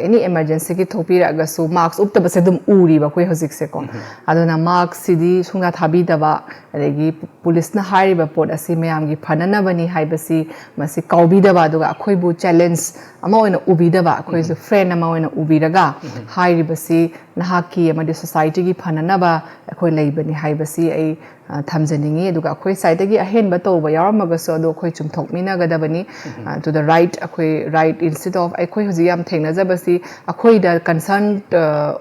Any emergencyꯒꯤ ꯊꯣꯛꯄꯤꯔꯛꯑꯒꯁꯨ mask ꯎꯞꯇꯕꯁꯦ ꯑꯗꯨꯝ ꯎꯔꯤꯕ ꯑꯩꯈꯣꯏ ꯍꯧꯖꯤꯛꯁꯦꯀꯣ꯫ ꯑꯗꯨꯅ maskꯁꯤꯗꯤ ꯁꯨꯡꯊꯥ ꯊꯥꯕꯤꯗꯕ, ꯑꯗꯒꯤ ꯄꯨꯂꯤꯁꯅ ꯍꯥꯏꯔꯤꯕ ꯄꯣꯠ ꯑꯁꯤ ꯃꯌꯥꯝꯒꯤ ꯐꯅꯅꯕꯅꯤ ꯍꯥꯏꯕꯁꯤ ꯃꯁꯤ ꯀꯥꯎꯕꯤꯗꯕ, ꯑꯗꯨꯒ ꯑꯩꯈꯣꯏꯕꯨ challenge ꯑꯃ ꯑꯣꯏꯅ ꯎꯕꯤꯗꯕ, ꯑꯩꯈꯣꯏꯁꯨ friend ꯑꯃ ꯑꯣꯏꯅ ꯎꯕꯤꯔꯒ ꯍꯥꯏꯔꯤꯕꯁꯤ ꯅꯍꯥꯛꯀꯤ ꯑꯃꯗꯤ societyꯒꯤ ꯐꯅꯅꯕ ꯑꯩꯈꯣꯏ ꯂꯩꯕꯅꯤ ꯍꯥꯏꯕꯁꯤ ꯑꯩ ꯊꯝꯖꯅꯤꯡꯉꯤ꯫ ꯑꯗꯨꯒ ꯑꯩꯈꯣꯏ sideꯇꯒꯤ ꯑꯍꯦꯟꯕ ꯇꯧꯕ ꯌꯥꯎꯔꯝꯃꯒꯁꯨ ꯑꯗꯨ ꯑꯩꯈꯣꯏ ꯆꯨꯝꯊꯣꯛꯃꯤꯟꯅꯒꯗꯕꯅꯤ꯫ To the right, ꯑꯩꯈꯣꯏ right instead of, ꯑꯩꯈꯣꯏ ꯍꯧꯖꯤꯛ ꯌꯥꯝ ꯊꯦꯡꯅꯖꯕꯁꯤ ꯑꯩꯈꯣꯏꯗ concern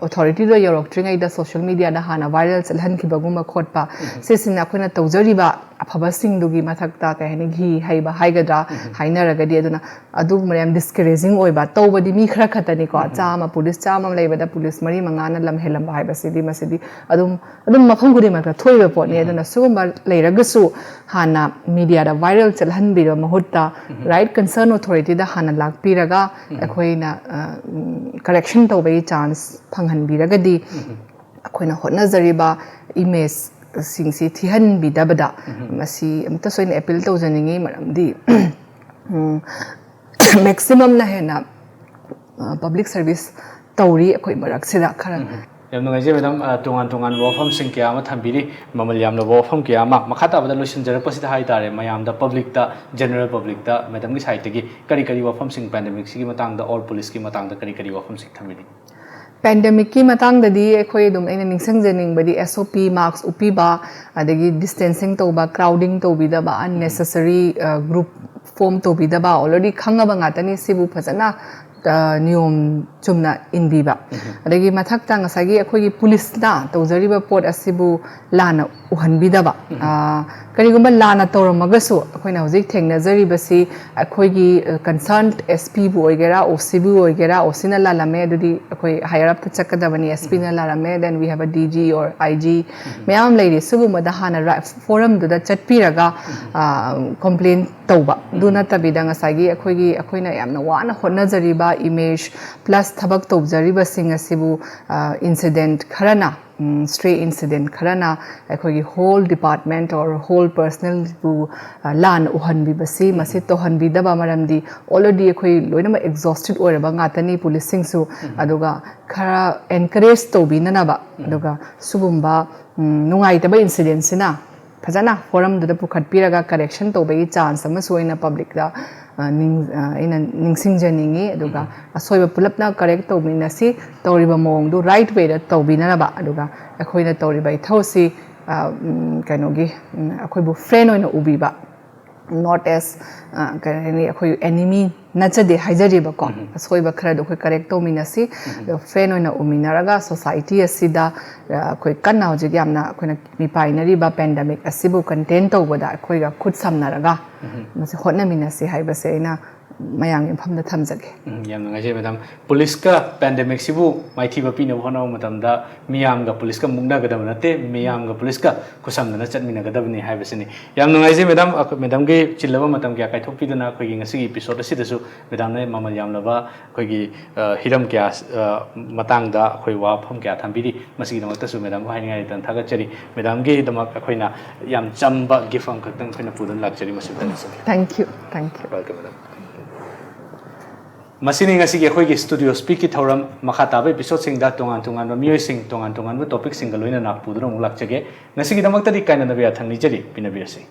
authorityꯗ ꯌꯧꯔꯛꯇ꯭ꯔꯤꯉꯩꯗ social mediaꯗ ꯍꯥꯟꯅ viral ꯆꯠꯍꯟꯈꯤꯕꯒꯨꯝꯕ ꯈꯣꯠꯄ, ꯁꯤꯁꯤꯅ ꯑꯩꯈꯣꯏꯅ ꯇꯧꯖꯔꯤꯕ ꯑꯐꯕꯁꯤꯡꯗꯨꯒꯤ ꯃꯊꯛꯇ ꯀꯩ ꯍꯥꯏꯅꯤ, ꯘꯤ ꯍꯩꯕ ꯍꯥꯏꯒꯗ꯭ꯔꯥ ꯍꯥꯏꯅꯔꯒꯗꯤ꯫ ꯑꯗꯨꯅ ꯑꯗꯨꯒꯨꯝꯕ ꯌꯥꯝ discouraging ꯑꯣꯏꯕ, ꯇꯧꯕꯗꯤ ꯃꯤ ꯈꯔ ꯈꯛꯇꯅꯤꯀꯣ, ꯆꯥꯝꯃ, ꯄꯨꯂꯤꯁ ꯆꯥꯝꯃ ꯑꯃ ꯂꯩꯕꯗ ꯄꯨꯂꯤꯁ ꯃꯔꯤ ꯃꯉꯥꯅ ꯂꯝ ꯍꯦꯜꯂꯝꯕ ꯍꯥꯏꯕꯁꯤꯗꯤ, ꯃꯁꯤꯗꯤ ꯑꯗꯨꯝ ꯑꯗꯨꯝ ꯃꯐꯝ ꯈꯨꯗꯤꯡꯃꯛꯇ ꯊꯣꯛꯏꯕ ꯄꯣꯠꯅꯤ꯫ ꯑꯗꯨꯅ ꯁꯤꯒꯨꯝꯕ ꯂꯩꯔꯒꯁꯨ ꯍꯥꯟꯅ mediaꯗ viral ꯆꯠꯍꯟꯕꯤꯕ ꯃꯍꯨꯠꯇ right concern authorityꯗ ꯍꯥꯟꯅ ꯂꯥꯛꯄꯤꯔꯒ ꯑꯩꯈꯣꯏꯅ correction ꯇꯧꯕꯒꯤ chance ꯐꯪꯍꯟꯕꯤꯔꯒꯗꯤ ꯑꯩꯈꯣꯏꯅ ꯍꯣꯠꯅꯖꯔꯤꯕ imageꯁꯤꯡꯁꯤ ꯊꯤꯍꯟꯕꯤꯗꯕꯗ ꯃꯁꯤ ꯑꯃꯨꯛꯇꯁꯨ ꯑꯩꯅ appeal ꯇꯧꯖꯅꯤꯡꯉꯤ꯫ ꯃꯔꯝꯗꯤ ꯃꯦꯛꯁꯤꯃꯝꯅ ꯍꯦꯟꯅ ꯄꯕ꯭ꯂꯤꯛ ꯁꯔꯚꯤꯁ ꯇꯧꯔꯤ ꯑꯩꯈꯣꯏ ꯃꯔꯛꯁꯤꯗ ꯈꯔ꯫ ꯌꯥꯝ ꯅꯨꯡꯉꯥꯏꯖꯩ ꯃꯦꯗꯥꯝ꯫ ꯑ, ꯇꯣꯉꯥꯟ ꯇꯣꯉꯥꯟꯕ ꯋꯥꯐꯝꯁꯤꯡ ꯀꯌꯥ ꯑꯃ ꯊꯝꯕꯤꯔꯤ, ꯃꯃꯜ ꯌꯥꯝꯂꯕ ꯋꯥꯐꯝ ꯀꯌꯥ ꯑꯃ꯫ ꯃꯈꯥ ꯇꯥꯕꯗ ꯂꯣꯏꯁꯤꯟꯖꯔꯛꯄꯁꯤꯗ ꯍꯥꯏꯇꯥꯔꯦ, ꯃꯌꯥꯝꯗ, ꯄꯕ꯭ꯂꯤꯛꯇ, ꯖꯦꯅꯔꯦꯜ ꯄꯕ꯭ꯂꯤꯛꯇ ꯃꯦꯗꯥꯝꯒꯤ ꯁꯥꯏꯠꯇꯒꯤ ꯀꯔꯤ ꯀꯔꯤ ꯋꯥꯐꯝꯁꯤꯡ, ꯄꯦꯟꯗꯦꯃꯤꯛꯁꯤꯒꯤ ꯃꯇꯥꯡꯗ ꯑꯣꯔ ꯄꯨꯂꯤꯁꯀꯤ ꯃꯇꯥꯡꯗ ꯀꯔꯤ ꯀꯔꯤ ꯋꯥꯐꯝꯁꯤꯡ ꯊꯝꯕꯤꯅꯤꯡꯉꯤ? ꯄꯦꯟꯗꯦꯃꯤꯛꯀꯤ ꯃꯇꯥꯡꯗꯗꯤ ꯑꯩꯈꯣꯏ ꯑꯗꯨꯝ, ꯑꯩꯅ ꯅꯤꯡꯁꯤꯡꯖꯅꯤꯡꯕꯗꯤ, ꯑꯦꯁ ꯑꯣ ꯄꯤ, ꯃꯥꯛꯁ ꯎꯞꯄꯤꯕ, ꯑꯗꯒꯤ ꯗꯤꯁꯇꯦꯟꯁꯤꯡ ꯇꯧꯕ, ꯀ꯭ꯔꯥꯎꯗꯤꯡ ꯇꯧꯕꯤꯗꯕ, ꯑꯟꯅꯦꯁꯦꯁꯔꯤ ꯒ꯭ꯔꯨꯞ ꯐꯣꯝ ꯇꯧꯕꯤꯗꯕ, ꯑꯣꯜꯔꯦꯗꯤ ꯈꯪꯉꯕ ꯉꯥꯛꯇꯅꯤ꯫ ꯁꯤꯕꯨ ꯐꯖꯅ ꯑ, ꯅꯤꯌꯣꯝ ꯆꯨꯝꯅ ꯏꯟꯕꯤꯕ꯫ ꯑꯗꯒꯤ ꯃꯊꯛꯇ ꯉꯁꯥꯏꯒꯤ ꯑꯩꯈꯣꯏꯒꯤ ꯄꯨꯂꯤꯁꯅ ꯇꯧꯖꯔꯤꯕ ꯄꯣꯠ ꯑꯁꯤꯕꯨ ꯂꯥꯟꯅ ꯎꯍꯟꯕꯤꯗꯕ꯫ ꯑ, ꯀꯔꯤꯒꯨꯝꯕ ꯂꯥꯟꯅ ꯇꯧꯔꯝꯃꯒꯁꯨ, ꯑꯩꯈꯣꯏꯅ ꯍꯧꯖꯤꯛ ꯊꯦꯡꯅꯖꯔꯤꯕꯁꯤ ꯑꯩꯈꯣꯏꯒꯤ, ꯑ, ꯀꯟꯁꯔꯟ ꯑꯦꯁ ꯄꯤꯕꯨ ꯑꯣꯏꯒꯦꯔꯥ, ꯑꯣ ꯁꯤꯕꯨ ꯑꯣꯏꯒꯦꯔꯥ, ꯑꯣ ꯁꯤꯅ ꯂꯥꯜꯂꯝꯃꯦ, ꯑꯗꯨꯗꯤ ꯑꯩꯈꯣꯏ ꯍꯥꯌꯔ ꯑꯞꯇ ꯆꯠꯀꯗꯕꯅꯤ, ꯑꯦꯁ ꯄꯤꯅ ꯂꯥꯜꯂꯝꯃꯦ, then we have a D G or I G ꯃꯌꯥꯝ ꯑꯃ ꯂꯩꯔꯤ꯫ ꯁꯤꯒꯨꯝꯕꯗ ꯍꯥꯟꯅ ꯔꯥꯏ-, ꯐꯣꯔꯝꯗꯨꯗ ꯆꯠꯄꯤꯔꯒ, ꯑ, ꯀꯝꯄ꯭ꯂꯦꯟ ꯇꯧꯕ꯫ ꯑꯗꯨ ꯅꯠꯇꯕꯤꯗ ꯉꯁꯥꯏꯒꯤ ꯑꯩꯈꯣꯏꯒꯤ, ꯑꯩꯈꯣꯏꯅ ꯌꯥꯝꯅ ꯋꯥꯅ ꯍꯣꯠꯅꯖꯔꯤꯕ ꯏꯃꯦꯖ ꯄ꯭ꯂꯁ ꯊꯕꯛ ꯇꯧꯖꯔꯤꯕꯁꯤꯡ ꯑꯁꯤꯕꯨ, ꯑ, ꯏꯟꯁꯤꯗꯦꯟꯠ ꯈꯔꯅ, ꯎꯝ, ꯁ꯭ꯇ꯭ꯔꯦ ꯏꯟꯁꯤꯗꯦꯟꯠ ꯈꯔꯅ ꯑꯩꯈꯣꯏꯒꯤ ꯍꯣꯜ ꯗꯤꯄꯥꯔꯠꯃꯦꯟꯠ ꯑꯣꯔ ꯍꯣꯜ ꯄꯔꯁꯅꯦꯜꯕꯨ, ꯑ, ꯂꯥꯟꯅ ꯎꯍꯟꯕꯤꯕꯁꯤ, ꯃꯁꯤ ꯇꯧꯍꯟꯕꯤꯗꯕ꯫ ꯃꯔꯝꯗꯤ ꯑꯣꯜꯔꯦꯗꯤ ꯑꯩꯈꯣꯏ ꯂꯣꯏꯅꯃꯛ ꯑꯦꯛꯖꯣꯁꯇꯦꯗ ꯑꯣꯏꯔꯕ ꯉꯥꯛꯇꯅꯤ ꯄꯨꯂꯤꯁꯁꯤꯡꯁꯨ꯫ ꯑꯗꯨꯒ ꯈꯔ ꯑꯦꯟꯀꯔꯦꯖ ꯇꯧꯕꯤꯅꯅꯕ, ꯑꯗꯨꯒ ꯁꯤꯒꯨꯝꯕ, ꯎꯝ, ꯅꯨꯡꯉꯥꯏꯇꯕ ꯏꯟꯁꯤꯗꯦꯟꯁꯤꯅ ꯐꯖꯅ ꯐꯣꯔꯝꯗꯨꯗ ꯄꯨꯈꯠꯄꯤꯔꯒ ꯀꯔꯦꯛꯁꯟ ꯇꯧꯕꯒꯤ ꯆꯥꯟꯁ ꯑꯃꯁꯨ ꯑꯣꯏꯅ ꯄꯕ꯭ꯂꯤꯛꯇ, ꯑ, ꯅꯤꯡ-, ꯑ, ꯑꯩꯅ ꯅꯤꯡꯁꯤꯡꯖꯅꯤꯡꯉꯤ꯫ ꯑꯗꯨꯒ ꯑꯁꯣꯏꯕ ꯄꯨꯂꯞꯅ ꯀꯔꯦꯛ ꯇꯧꯃꯤꯟꯅꯁꯤ, ꯇꯧꯔꯤꯕ ꯃꯑꯣꯡꯗꯨ ꯔꯥꯏꯠ ꯋꯦꯗ ꯇꯧꯕꯤꯅꯅꯕ꯫ ꯑꯗꯨꯒ ꯑꯩꯈꯣꯏꯅ ꯇꯧꯔꯤꯕ ꯏꯊꯧꯁꯤ, ꯑ, ꯎꯝ, ꯀꯩꯅꯣꯒꯤ, ꯎꯝ, ꯑꯩꯈꯣꯏꯕꯨ ꯐ꯭ꯔꯦꯟ ꯑꯣꯏꯅ ꯎꯕꯤꯕ, not as, ꯑ, ꯀꯔꯤ ꯍꯥꯏꯅꯤ, ꯑꯩꯈꯣꯏ ꯑꯦꯅꯤꯃꯤ ꯅꯠꯆꯗꯦ ꯍꯥꯏꯖꯔꯤꯕꯀꯣ꯫ ꯑꯁꯣꯏꯕ ꯈꯔꯗꯣ ꯑꯩꯈꯣꯏ ꯀꯔꯦꯛ ꯇꯧꯃꯤꯟꯅꯁꯤ꯫ ꯑꯗꯣ ꯐ꯭ꯔꯦꯟ ꯑꯣꯏꯅ ꯎꯃꯤꯟꯅꯔꯒ ꯁꯣꯁꯥꯏꯇꯤ ꯑꯁꯤꯗ, ꯑ, ꯑꯩꯈꯣꯏ ꯀꯟꯅ ꯍꯧꯖꯤꯛ ꯌꯥꯝꯅ ꯑꯩꯈꯣꯏꯅ ꯃꯤꯄꯥꯏꯅꯔꯤꯕ ꯄꯦꯟꯗꯦꯃꯤꯛ ꯑꯁꯤꯕꯨ ꯀꯟꯇꯦꯟ ꯇꯧꯕꯗ ꯑꯩꯈꯣꯏꯒ ꯈꯨꯠ ꯁꯝꯅꯔꯒ ꯃꯁꯤ ꯍꯣꯠꯅꯃꯤꯟꯅꯁꯤ ꯍꯥꯏꯕꯁꯦ ꯑꯩꯅ, ꯃꯌꯥꯝꯒꯤ ꯃꯐꯝꯗ ꯊꯝꯖꯒꯦ꯫ ꯎꯝ, ꯌꯥꯝ ꯅꯨꯡꯉꯥꯏꯖꯩ ꯃꯦꯗꯥꯝ꯫ ꯄꯨꯂꯤꯁꯀ ꯄꯦꯟꯗꯦꯃꯤꯛꯁꯤꯕꯨ ꯃꯥꯏꯊꯤꯕ ꯄꯤꯅꯕ ꯍꯣꯠꯅꯕ ꯃꯇꯝꯗ ꯃꯤꯌꯥꯝꯒ ꯄꯨꯂꯤꯁꯀ ꯃꯨꯛꯅꯒꯗꯕ ꯅꯠꯇꯦ, ꯃꯤꯌꯥꯝꯒ ꯄꯨꯂꯤꯁꯀ ꯈꯨꯠꯁꯝꯅꯅ ꯆꯠꯃꯤꯟꯅꯒꯗꯕꯅꯤ ꯍꯥꯏꯕꯁꯤꯅꯤ꯫ ꯌꯥꯝ ꯅꯨꯡꯉꯥꯏꯖꯩ ꯃꯦꯗꯥꯝ, ꯑꯩꯈꯣꯏ ꯃꯦꯗꯥꯝꯒꯤ ꯆꯤꯜꯂꯕ ꯃꯇꯝ ꯀꯌꯥ ꯀꯥꯏꯊꯣꯛꯄꯤꯗꯨꯅ ꯑꯩꯈꯣꯏꯒꯤ ꯉꯁꯤꯒꯤ ꯏꯄꯤꯁꯣꯗ ꯑꯁꯤꯗꯁꯨ ꯃꯦꯗꯥꯝꯅ ꯃꯃꯜ ꯌꯥꯝꯂꯕ ꯑꯩꯈꯣꯏꯒꯤ ꯑ, ꯍꯤꯔꯝ ꯀꯌꯥ ꯑ, ꯃꯇꯥꯡꯗ ꯑꯩꯈꯣꯏ ꯋꯥꯐꯝ ꯀꯌꯥ ꯊꯝꯕꯤꯔꯤ꯫ ꯃꯁꯤꯒꯤꯗꯃꯛꯇꯁꯨ ꯃꯦꯗꯥꯝꯕꯨ ꯍꯥꯏꯅꯤꯡꯉꯥꯏ ꯂꯩꯇꯅ ꯊꯥꯒꯠꯆꯔꯤ꯫ ꯃꯦꯗꯥꯝꯒꯤꯗꯃꯛ ꯑꯩꯈꯣꯏꯅ ꯌꯥꯝ ꯆꯝꯕ ꯒꯤꯐ ꯑꯃꯈꯛꯇꯪ ꯑꯩꯈꯣꯏꯅ ꯄꯨꯗꯨꯅ ꯂꯥꯛꯆꯔꯤ꯫ ꯃꯁꯤꯗ Thank you, thank you. Welcome, madam. ꯃꯁꯤꯅꯤ ꯉꯁꯤꯒꯤ ꯑꯩꯈꯣꯏꯒꯤ ꯁ꯭ꯇꯨꯗꯤꯑꯣ ꯁ꯭ꯄꯤꯛꯀꯤ ꯊꯧꯔꯝ꯫ ꯃꯈꯥ ꯇꯥꯕ ꯏꯄꯤꯁꯣꯗꯁꯤꯡꯗ ꯇꯣꯉꯥꯟ ꯇꯣꯉꯥꯟꯕ ꯃꯤꯑꯣꯏꯁꯤꯡ, ꯇꯣꯉꯥꯟ ꯇꯣꯉꯥꯟꯕ ꯇꯣꯄꯤꯛꯁꯤꯡꯒ ꯂꯣꯏꯅꯅ ꯄꯨꯗꯨꯅ ꯑꯃꯨꯛ ꯂꯥꯛꯆꯒꯦ꯫ ꯉꯁꯤꯒꯤꯗꯃꯛꯇꯗꯤ ꯀꯥꯏꯅꯅꯕ ꯌꯥꯊꯪ ꯅꯤꯖꯔꯤ꯫ ꯄꯤꯅꯕꯤꯔꯁꯤ꯫